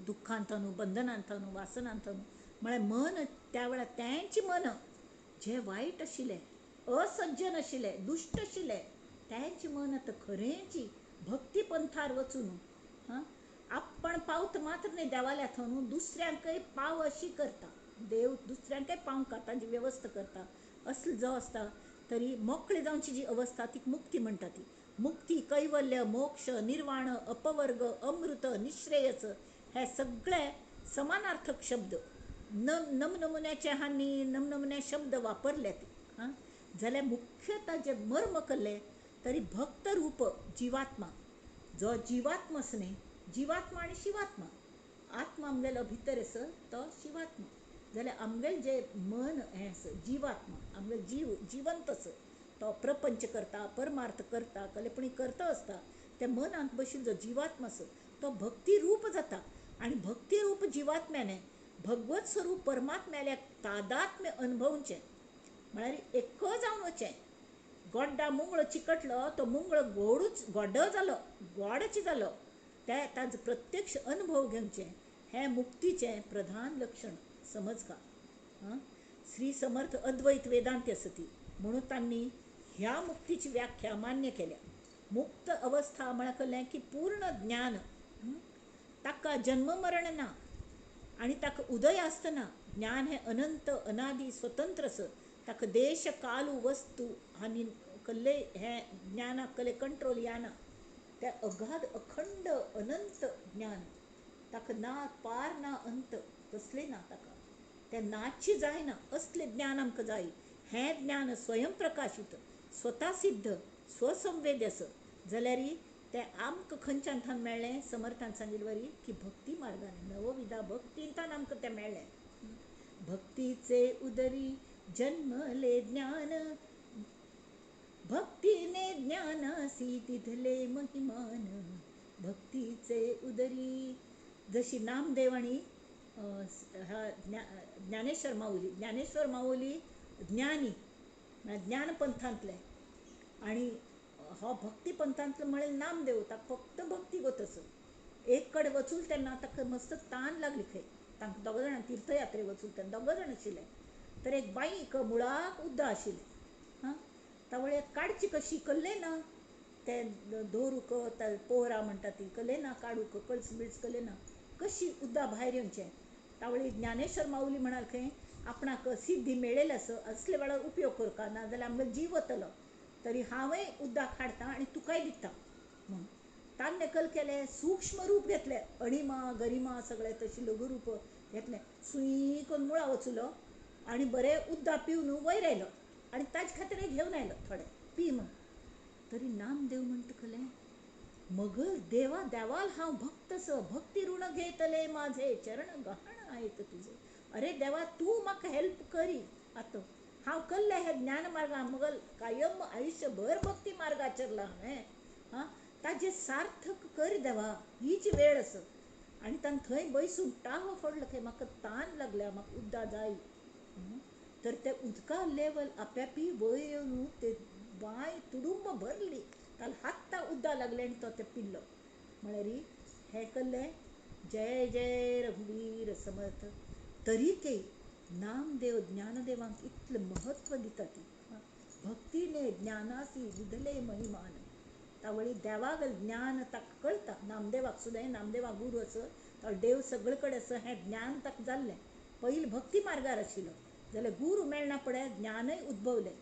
दुख्खान थावन, बंधनान थावन, वासनान थावन, म्हळ्यार मन त्या वेळार तेंचे मन जें वायट आशिल्लें, असज्जन आशिल्लें, दुश्ट आशिल्लें, तेंचें मन आतां खरेंची भक्ती पंथार वचून हां आपण पावत मात्र न्हय देवाल्या थंय दुसऱ्यांकय पाव अशी करता, देव दुसऱ्यांकय पावंक ताजी वेवस्था करता. असलो जो आसता तरी मोकळी जावची जी अवस्था ती मुक्ती म्हणटा. ती मुक्ती, कैवल्य, मोक्ष, निर्वाण, अपवर्ग, अमृत, निश्रेयस हे सगळे समानार्थक शब्द. नमनमुन्याचे हांनी नमनमुन्या शब्द वापरल्यात हां. जाल्यार मुख्यता जे मर्म कल्ले तरी भक्त रूप जिवात्मा, जो जिवात्मा आसा न्ही, जिवात्मा आनी शिवात्मा, आत्मा आमगेलो भितर आसा तो शिवात्मा. जाल्यार आमगेलें जें मन हें आसा जिवात्मा, आमगेलो जीव जिवंत आसा, तो प्रपंच करता, परमार्थ करता, कलेपणी करता आसता. त्या मनांत बशिल्लो जो जिवात्मा आसा तो भक्ती रूप जाता. आनी भक्ती रूप जिवात्म्याने भगवत स्वरूप परमात्म्याल्या तादात्म्य अनुभवचें, म्हळ्यार एक जावन वचें. गोड्डा मुंगळो चिकटलो तो मुंगळो गोडूच गोड्डो जालो, गोडच जालो. ते ताजो प्रत्यक्ष अनुभव घेवचें हें मुक्तीचें प्रधान लक्षण समज का. श्री समर्थ अद्वैत वेदांत आसा ती, म्हणून तांणी ह्या मुक्तीची व्याख्या मान्य केल्या. मुक्त अवस्था म्हळ्यार कळ्ळें की पूर्ण ज्ञान, ताका जन्म मरण ना आनी ताका उदय आसतना. ज्ञान हें अनंत अनादी स्वतंत्र आसा, ताका देश काल वस्तू आनी कल्ले हें ज्ञानाक कल्ले कंट्रोल येना. तें अगाध अखंड अनंत ज्ञान, ताका ना पार ना अंत कसलें ना, ताका तें नाची जायना असलें ज्ञान आमकां जाय. हें ज्ञान स्वयं प्रकाशीत स्वता सिद्ध स्वसंवेद आसा जाल्यार तें आमकां खंयच्यान थावन मेळ्ळें? समर्थान सांगिल्ले वरी की भक्ती मार्गान, नवविधा भक्तींतान आमकां तें मेळ्ळें. भक्तीचे उदरी जन्मले ज्ञान, भक्तीने ज्ञानासी तिथले महिमान, भक्तीचे उदरी. जशी नामदेव आनी ज्ञानेश्वर माऊली, ज्ञानेश्वर माऊली ज्ञानी म्हळ्यार ज्ञानपंथांतले आनी हो भक्ती पंथांतलो म्हळ्यार नामदेव, ताका फक्त भक्ती गोत आसा. एक कडेन वचूल तेन्ना ताका मस्त तान लागली खंय, तांकां दोगां जाणां तीर्थयात्रे वचूल तेन्ना दोगां जाण आशिल्ले. तर एक बांयक मुळाक उदक आशिल्लें, हां तावळे काडची कशी कल्ले ना, तें दवरूंक पोहरा म्हणटा ती कल्ले ना, काडूंक कळस बिळस कल्ले ना, कशी उदक भायर येवचें. तावळे ज्ञानेश्वर माऊली म्हणाल खंय आपणाक सिद्धी मेळ्ळेली आसा असले वेळार उपयोग करका, ना जाल्यार आमगेलो जीव वतलो, तरी हांवय उदक हाडटा आनी तुकाय दिता म्हूण. ताणें कल केलें, सूक्ष्म रूप घेतलें, अणिमा गरिमा सगळें तशी लघुरूप घेतलें, सुंय करून मुळा वचलो आनी बरें उदक पिवन वयर आयलो आनी ताजे खातीर घेवन आयलो थोडें पी म्हूण. तरी नामदेव म्हणटा कलें मगर देवा देवाल हांव भक्त आसा, भक्ती ऋण घेतले माझे चरण गहाण आहेत तुझे. अरे देवा तूं म्हाका हेल्प करी, आतां हांव कल्ले हे ज्ञान मार्गा मगल कायम आयुष्यभर भक्ती मार्ग आचरला हांवें, हां ताजें सार्थक कर देवा, हीच वेळ आसा. आनी ताणें थंय बैसून टाहो फोडलो खंय, म्हाका तान लागल्या, म्हाका उदक जाय. तर ते उदका लेवल आप्यापी वयर येवन ते बांय तुडुंब भरली, ताका हात्ता उदक लागलें आनी तो तें पिल्लो. म्हळ्यार हें कल्लें जय जय रघुवीर समर्थ. तरी ते नामदेव ज्ञानदेवांक इतलें महत्व दिता ती भक्तीने ज्ञानासी विधले महिमान. तावळी देवाक ज्ञान ताका कळटा, नामदेवाक सुद्दां, नामदेवा गुरू आसा, तो देव सगळे कडेन आसा हें ज्ञान ताका जाल्लें. पयलीं भक्ती मार्गार आशिल्लो जाल्यार गुरू मेळना पडे ज्ञानय उद्भवलें,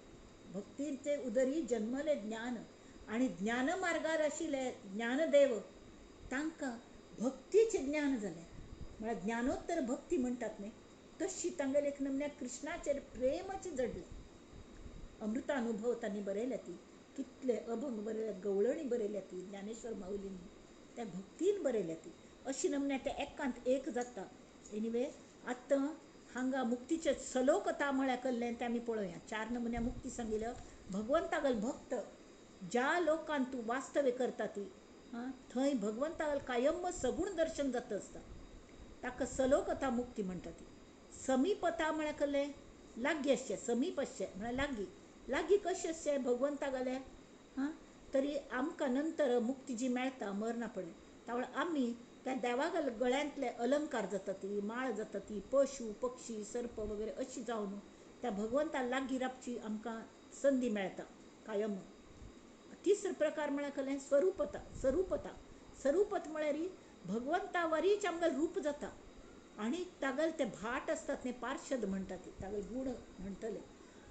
भक्तीचे उदरी जन्मले ज्ञान. आनी ज्ञान मार्गार आशिल्ले ज्ञानदेव तांकां भक्तीचें ज्ञान जालें, म्हळ्यार ज्ञानोत्तर भक्ती म्हणटात न्ही तशी तांगेले एक नमन्या कृष्णाचेर प्रेमच जडलें. अमृतानुभव तांणी बरयल्या ती, कितले अभंग बरयल्यात, गवळणी बरयल्या ती ज्ञानेश्वर माऊलींनी, त्या भक्तीन बरयल्या ती. अशी नमन्या ते एकांत एक जाता. एनिवे आतां हांगा मुक्तीचे सलोकता म्हळ्यार कल्लें तें आमी पळोवया. चार नमुन्या मुक्ती सांगिल्लो. भगवंतागल भक्त ज्या लोकांत तूं वास्तव्य करता ती, आं थंय भगवंतागल कायम सगूण दर्शन जाता आसता, ताका सलोकता मुक्ती म्हणटा ती. समीपता म्हळ्यार कल्लें लागीं आसचें, समीप आसचें म्हळ्यार लागीं, लागीं कशें आसचें भगवंता गेलें, हां तरी आमकां नंतर मुक्ती जी मेळटा मरना पडलें तावळ आमी त्या देवा गळ्यांतले अलंकार जाता ती, माळ जाता ती, पशु पक्षी सर्प वगैरे अशी जावन त्या भगवंता लागीं रावची आमकां संदी मेळटा कायम. तिसरो प्रकार म्हळ्यार कलें स्वरूपता, स्वरूपता. स्वरूपत म्हळ्यार भगवंता वरीच आमकां रूप जाता आनी तागेले ते भाट आसतात न्ही, पार्षद म्हणटा ती, तागेले गूण म्हणटले,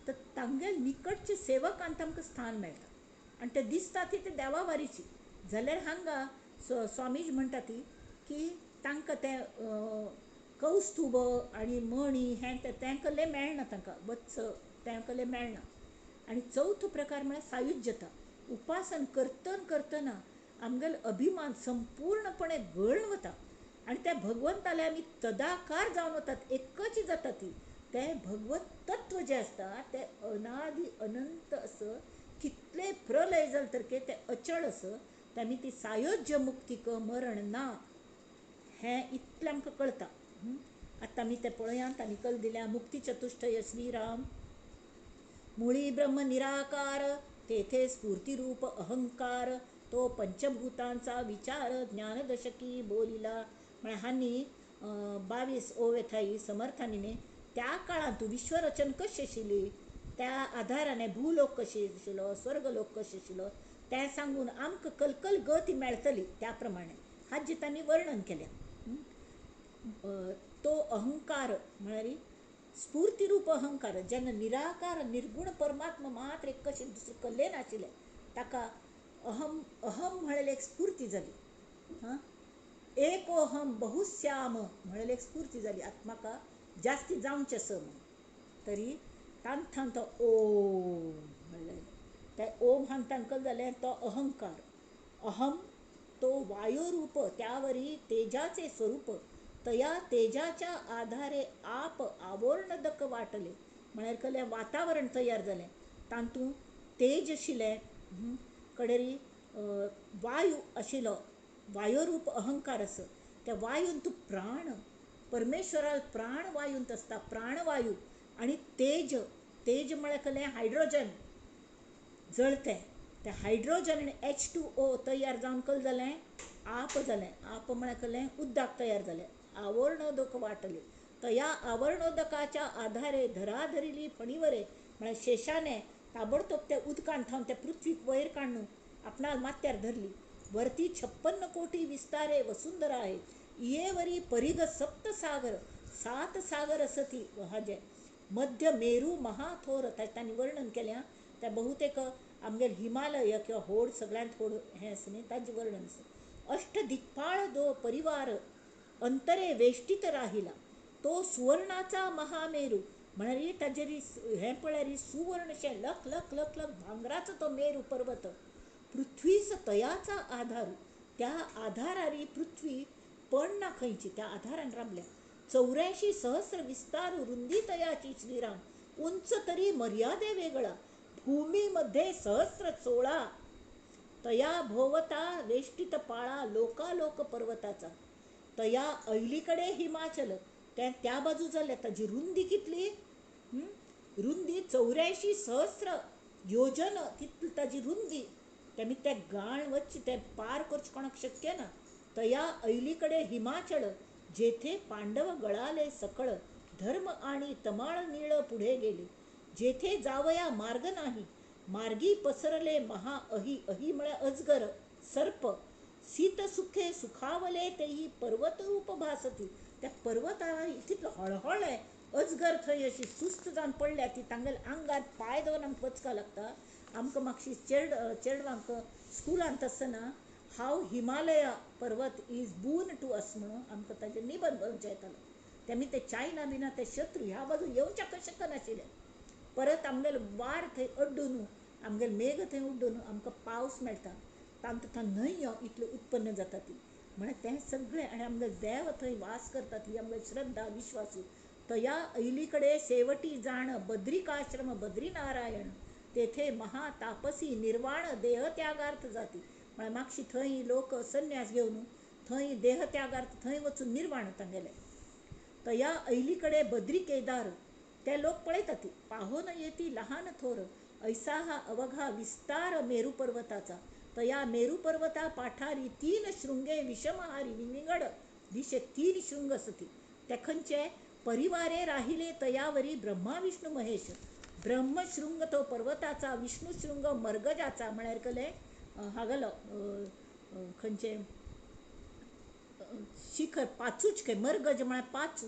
तर तांगेले निकटचे सेवकांत आमकां स्थान मेळटा आनी ते दिसता ती ते देवा वरीची. जाल्यार हांगा स्वामीजी म्हणटा ती की तांकां तें कौस्तुभ आनी मणी हें तें कल्लें मेळना, तांकां वत्स तें कल्लें मेळना. आनी चवथो प्रकार म्हळ्यार सायुज्यता. उपासन करतन करतना आमगेलो अभिमान संपूर्णपणे गळून वता आनी त्या भगवंताले आमी तदाकार जावन वतात, एकच जाता ती. तें भगवत तत्व जें आसता तें अनादी अनंत असो, कितले प्रलय जाले तरके तें अचळ आसा. ते आमी ती सायोज्य मुक्तीक मरण ना हें इतलें आमकां कळटा. आतां आमी तें पळयात. तांणी कल दिल्या मुक्ती चतुष्टय श्रीराम. मुळी ब्रह्म निराकार तेथे स्फूर्तिरूप अहंकार तो पंचभूतांचा विचार ज्ञानदशकी बोलिला. म्हळ्यार हांणी 22 ओव्यथाई समर्थांनी न्ही त्या काळांत विश्वरचन कशी आशिल्ली त्या आधाराने भूलोक कशी आशिल्लो स्वर्गलोक कशी आशिल्लो तें सांगून आमकां कलकल गती मेळटली त्या प्रमाणे हाजें तांणी वर्णन केलें. तो अहंकार म्हळ्यार स्फूर्तिरूप अहंकार जेन्ना निराकार निर्गुण परमात्मा मात्र एक कशें दुसरें कल्लें नाशिल्लें ताका अहम अहम म्हळ्यार एक स्फूर्ती जाली. हां, एकोहम बहुश्याम म्हळ्यार एक स्फूर्ती जाली आतां म्हाका जास्ती जावचें आसा म्हूण. तरी तांथान तो ओम म्हणलें त्या ओम हान तांकां जालें तो अहंकार अहम तो वायुरूप त्यावरी तेजाचे स्वरूप तया तेजाच्या आधारे आप आवरणदक वाटले म्हळ्यार कसलें वातावरण तयार जालें तातूंत तेज आशिल्लें कडेरी वायू आशिल्लो वायुरूप अहंकार आसा त्या वायून तूं प्राण परमेश्वरा प्राण वायूंत आसता प्राणवायू आनी तेज तेज म्हळ्यार कसलें हायड्रोजन जळतें तें हायड्रोजन आनी H2O तयार जावन कसलें जालें आप जालें आप म्हळ्यार कसलें उदक तयार जालें आवरणोदक वाटले तया आवरणोदकाच्या आधारे धराधरिली फणीवरे म्हळ्यार शेषाने ताबडतोब त्या उदकान थावन त्या पृथ्वीक वयर काडून आपणा माथ्यार धरली. वरती 56 कोटी विस्तारे वसुंधरा आहे इयेवरी परिघ सप्तसागर 7 सागर असती हाजे मध्य मेरू महाथोर तांणी वर्णन केलें. त्या बहुतेक आमगेर हिमालय किंवा होड सगळ्यांत होड हें आसा न्ही ताजें वर्णन आसा. अष्टदिक्पाळ दो परिवार अंतरे वेष्टीत राहिला तो सुवर्णाचा महामेरू म्हळ्यार ताजेर हें पळयार सुवर्णशें लक लक लक लक भांगराचो तो मेरू पर्वत. पृथ्वीस तयाचा आधारू त्या आधारारी पृथ्वी पण ना खंयची त्या आधारान राबल्या. 84 सहस्र विस्तारू रुंदी तयाची श्रीराम उंच तरी मर्यादे वेगळा भूमीमध्ये 1016 तया भोवता वेष्टित पाळा लोकालोक पर्वताचा तया ऐलीकडे हिमाचल त्या त्या बाजू जाल्या ताजी रुंदी कितली रुंदी 84 सहस्र योजन तितली ताजी रुंदी तेमी ते गाण वच्ची ते पार करचें कोणाक शक्य ना. तया ऐलीकडे हिमाचल जेथे पांडव गळाले सकळ धर्म आणि तमाळ नीळ पुढे गेले जेथे जावया मार्ग नाही मार्गी पसरले महा अही अही म्हळ्यार अजगर सर्प सीत सुखे सुखावले तेही पर्वतरूप भासती त्या पर्वता तितलो हळहळ्ळे अजगर थंय अशी सुस्त जावन पडल्या ती तांगेल्या आंगार पांय दवरून आमकां वचपाक लागता. आमकां मातशी चेडवांक स्कुलांत आसतना हाव हिमालया पर्वत is boon to us म्हणून आमकां ताजेर निबंद बरोवचें येतालो. तेमी ते चायना बिना ते शत्रू ह्या बाजू येवच्याक शकनाशिल्ले. परत आमगेलो वार थंय अड्डून आमगेलो मेघ थंय उड्डून आमकां पावस मेळटा तांकां थंय न्हंयो इतल्यो उत्पन्न जाता ती म्हळ्यार तें सगळें आनी आमगेले देव थंय वास करतात ही आमगेली श्रद्धा विश्वासू. तया ऐलीकडे सेवटी जाण बद्रिकाश्रम बद्रीनारायण तेथे महातापसी निर्वाण देहत्यागार्थ जाती म्हळ्यार मागशी थंय लोक संन्यास घेवन थंय देहत्यागार्थ थंय वचून निर्वाण तांगेलें. तया ऐलीकडे बद्री केदार ते लोक पळयतात पाहोन येती लहान थोर ऐसा हा अवघा विस्तार मेरू पर्वताचा तया मेरू पर्वता पाठारी 3 शृंगे विषमहारी विंगड दिशे 3 शृंग असती त्या खंयचे परिवारे राहिले तयावरी ब्रह्मा विष्णू महेश ब्रह्मशृंग तो पर्वताचा विष्णुशृंग मर्गजाचा म्हळ्यार कसलें हागलो खंयचें शिखर पांचूच खंय मर्गज म्हळ्यार पांच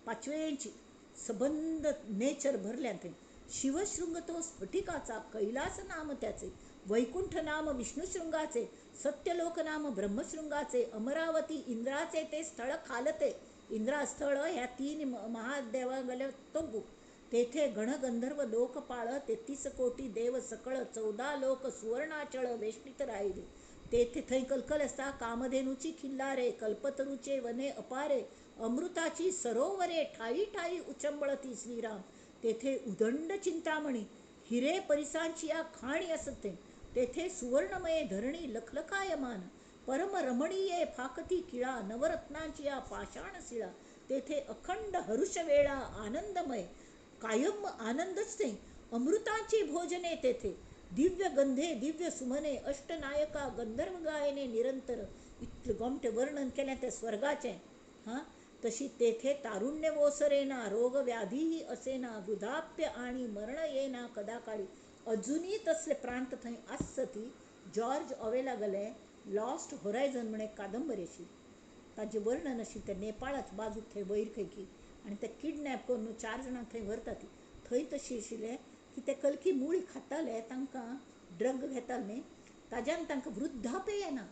पांचवेंची सबंद नेचर भरल्या थंय. शिवशृंग तो स्फटिकाचा कैलास नाम त्याचे वैकुंठ नाम विष्णुशृंगाचे सत्यलोक नाम ब्रह्मशृंगाचे अमरावती इंद्राचे ते स्थळ खालते इंद्रास्थळ ह्या 3 महादेवांगेले तोगू तेथे गणगंधर्व लोकपाळ 33 कोटी देव सकळ 14 लोक सुवर्णाचळ वेष्टित राहिले तेथे थंय कलकल असता कामधेनूची खिल्लारे कल्पतरूचे वने अपारे अमृताची सरोवरे ठाई ठाई उचंबळती श्रीराम तेथे उदंड चिंतामणी हिरे परिसांची या खाणी असते तेथे सुवर्णमये धरणी लखलखायमान परमरमणीये फाकती किळा नवरत्नांची या पाषाण शिळा तेथे अखंड हर्षवेळा आनंदमय कायम आनंदच ते अमृताची भोजने तेथे, दिव्य गंधे दिव्य सुमने, अष्टनायका गंधर्व गायने निरंतर. इतलें गोमटें वर्णन केलें तें स्वर्गाचें. हां, तशी तेथे तारुण्य ओसरेना, रोग व्याधीही असेना, वृद्धाप्य आणि मरण येना कदाकाळी. अजुनूय तसले प्रांत थंय आसत. जॉर्ज ऑवेला गेले लॉस्ट होरायझन म्हण एक कादंबरी आशिल्ली, ताजें वर्णन आशिल्लें. ते नेपाळाच बाजूक थंय वयर खंय की, आनी ते किडनॅप करून 4 जाणांक थंय व्हरता ती. थंय तशी आशिल्लें की ते कलकी मुळी खाताले, तांकां ड्रग घेताले न्ही, ताज्यान तांकां वृद्धाप्य येना.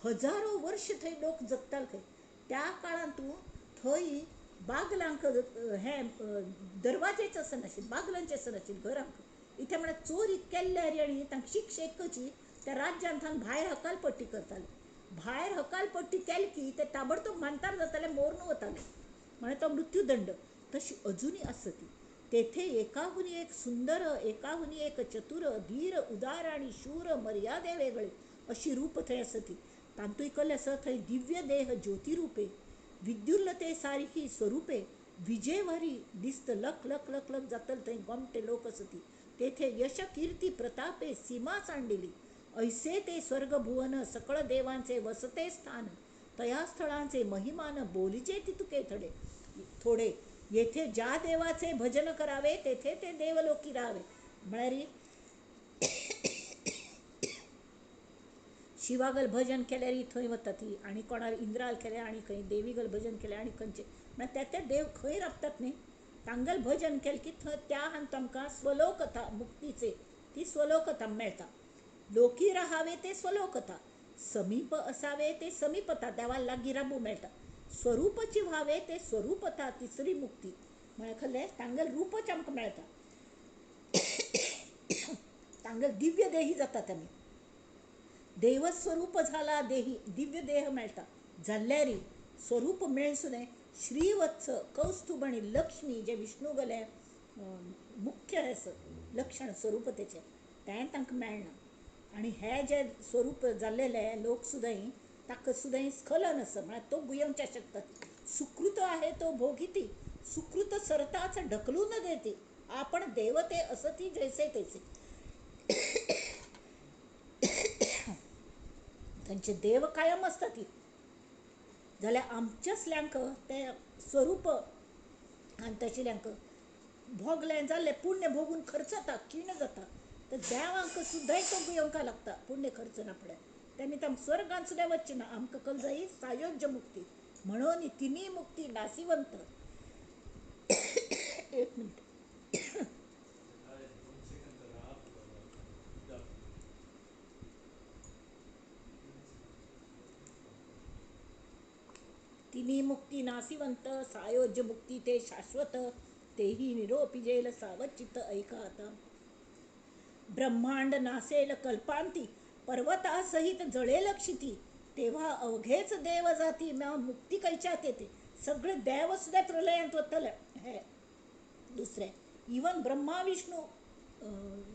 हजारो वर्ष थंय लोक जगताले खंय. त्या काळांत थंय बागलांक हे दरवाजेच आसनाशिल्ले, बागलांचे आसनाशिल्ले घरांक. इथे म्हळ्यार चोरी केल्ल्यार आनी तांकां शिक्षा एकची, त्या राज्यांत थावन भायर हकालपट्टी करताले. भायर हकालपट्टी केली की ते ताबडतोब मानतार जाताले, मोरून वताले, म्हळ्यार तो मृत्यूदंड. तशी अजुनूय आसता ती. तेथे एकाहून एक सुंदर, एकाहून एक चतुर, धीर, उदार आणि शूर, मर्यादे वेगळे अशी रूप थंय आसा ती. तांतूय कल्ले आसा थंय दिव्य देह ज्योतिरूपे, विद्युल्लते सारखी स्वरूपे, विजेवारी दिस्त लक लक लक लक जातले थंय गोमटे लोक आसा ती. तेथे यश कीर्ती प्रतापे सीमा सांडिली, ऐसे ते स्वर्गभुवन सकळ देवांचे वसते स्थान, तया स्थळांचे महिमान बोलिजे तितुके थोडे थोडे. येथे ज्या देवाचे भजन करावे तेथे ते देवलोकी राहावे. म्हळ्यार शिवागल भजन केल्यार थंय वता ती, आनी कोणार इंद्राल केल्यार, आनी खंय देवीगल भजन केल्यार, आनी खंयचे म्हळ्यार त्या त्या देव खंय राबतात न्ही, तांगल भजन केलें की थंय त्या हान तांकां स्वलोकथा मुक्तीचे ती स्वलोकथा मेळटा. लोकी राहावे ते स्वलोकथा, समीप असावे ते समीपता, देवा लागीं राबू मेळटा. स्वरूपची व्हावे ते स्वरूपता, तिसरी मुक्ती. म्हळ्यार खलें तांगेल रूपच आमकां मेळटा, तांगेल दिव्य देही जातात आमी. देवस्वरूप झाला देही, दिव्य देह मेळटा जाल्यारी स्वरूप मेळून सुद्दां श्रीवत्स कौस्तुभ आनी लक्ष्मी जे विष्णू गेले मुख्य आसा लक्षण स्वरूप तेचें, तें तांकां मेळना. आनी हे जे स्वरूप जाल्लेले लोक सुद्दां ताका सुद्दां स्खलन आसा, म्हळ्यार तो गुयेवच्या शकता. सुकृत आहे तो भोगिती, सुकृत सरताच ढकलून देती, आपण देवते असती जैसे तैसे. तांचे देव कायम आसता ती. जाल्यार आमच्यासल्यांक तें स्वरूप आनी तशिल्यांक भोगलें जाल्लें पुण्य भोगून खर्च जाता, क्षीण जाता. तर देवांक सुद्दां तो गुयेवंक लागता पुण्य खर्च ना पडल्यार. त्यांनी तांकां स्वर्गांत सुद्दां वचचें ना. आमकां कल जाय सायोज्य मुक्ती, म्हणून तिन्ही मुक्ती नासिवंत. एक मिनिट. तिन्ही मुक्ती नासिवंत, सायोज्य मुक्ती ते शाश्वत, तेही निरोपी जेल सावचित ऐका आता. ब्रह्मांड नासेल कल्पांती, पर्वतासहित जळेल क्षिती, तेव्हा अवघेच देव जाती, मुक्ती कैच्यात येते. सगळे देव सुद्दां प्रलयांत वतले. हे दुसरें इवन ब्रह्मा विष्णू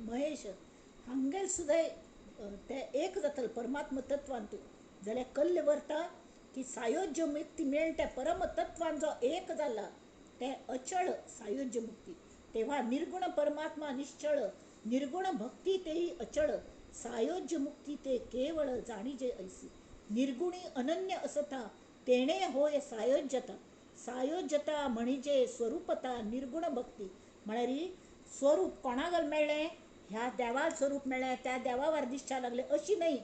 महेश हांगेल सुद्दां ते एक जातले परमात्म तत्वांतू. जाल्यार कल्ल व्हरता की सायोज्य मुक्ती मेळटा, परमतत्वान जो एक जाला ते अचळ सायोज्य मुक्ती. तेव्हा निर्गुण परमात्मा निश्चळ, निर्गुण भक्ती तेही अचळ, सायोज्य मुक्ती ते केवळ जाणीजे ऐसी. निर्गुणी अनन्य असता, तेणे होय सायोज्यता. सायोज्यता म्हणजे स्वरूपता निर्गुण भक्ती. म्हळ्यार स्वरूप कोणागल मेळ्ळें, ह्या देवा स्वरूप मेळ्ळें, त्या देवा दिसच्या लागले अशी न्हय,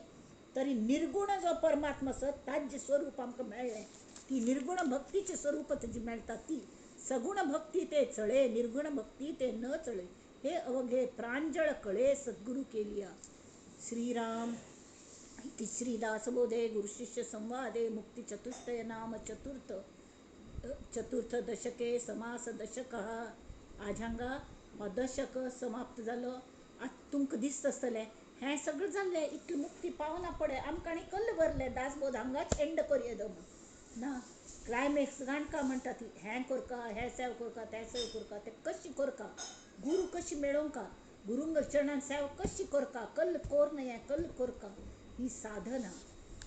तरी निर्गुण जो परमात्मा आसा ताजें स्वरूप आमकां मेळ्ळें, ती निर्गुण भक्तीचें स्वरूप जी मेळटा ती. सगुण भक्ती ते चळे, निर्गुण भक्ती ते न चळे, हे अवघे प्रांजळ कळे सद्गुरू केलिया. श्रीराम. इति श्री दासबोधे गुरुशिष्य संवादे मुक्ती चतुष्टय नाम चतुर्थ चतुर्थ दशके समास दशक. आज हांगा हो दशक समाप्त जालो. आतां तुमकां दिसता आसतलें हें सगळें जाल्लें, इतली मुक्ती पावना पडे आमकां आनी कल्ल भरलें दासबोध हांगाच एंड करुया म्हूण ना. क्लायमॅक्स गाणका म्हणटा ती, हें करका, हें सेव करका, तें सेव करका, तें कशी करका, गुरू कशी मेळोवंका, गुरुंग चरणान सेव कशी करका, कल्ल कोर न्हय कल्ल करका, ही साधना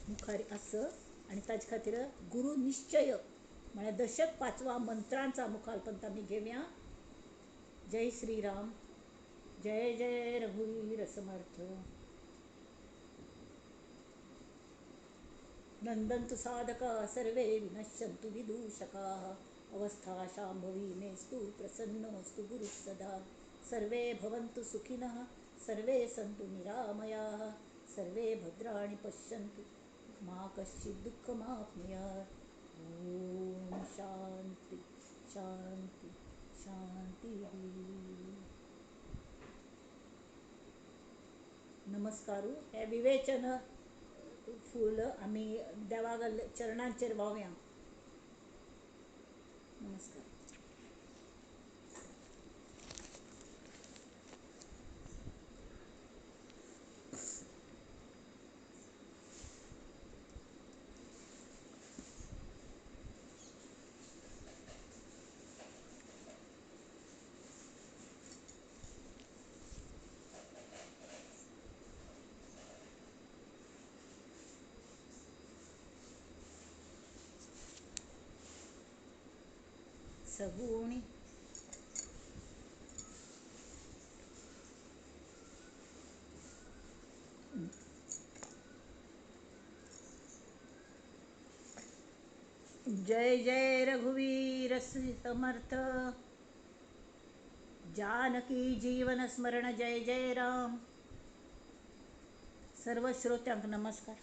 मुखार आस. आनी ताजे खातीर गुरू निश्चय म्हळ्यार दशक 5वा मंत्रांचा मुखार पण आमी घेवया. जय श्रीराम. जय जय रघुवीर समर्थ. नंदन्तु साधका सर्वे विनश्यन्तु विदूषकाः. अवस्था शांभवी मेस्तु प्रसन्नोऽस्तु गुरुः सदा. सर्वे भवन्तु सुखिनः सर्वे सन्तु निरामयाः. सर्वे भद्राणि पश्यन्तु मा कश्चित् दुःखमाप्नुयात्. ओम शांती शांती शांती. नमस्कारू. हे विवेचन फूल आमी देवा चरणांचेर व्हांवया. नमस्कार. सगुणी जय जय रघुवीर समर्थ. जानकी जीवन स्मरण जय जय राम. सर्व श्रोत्यांक नमस्कार.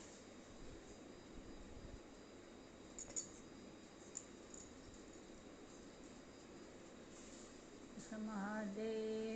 महादेव.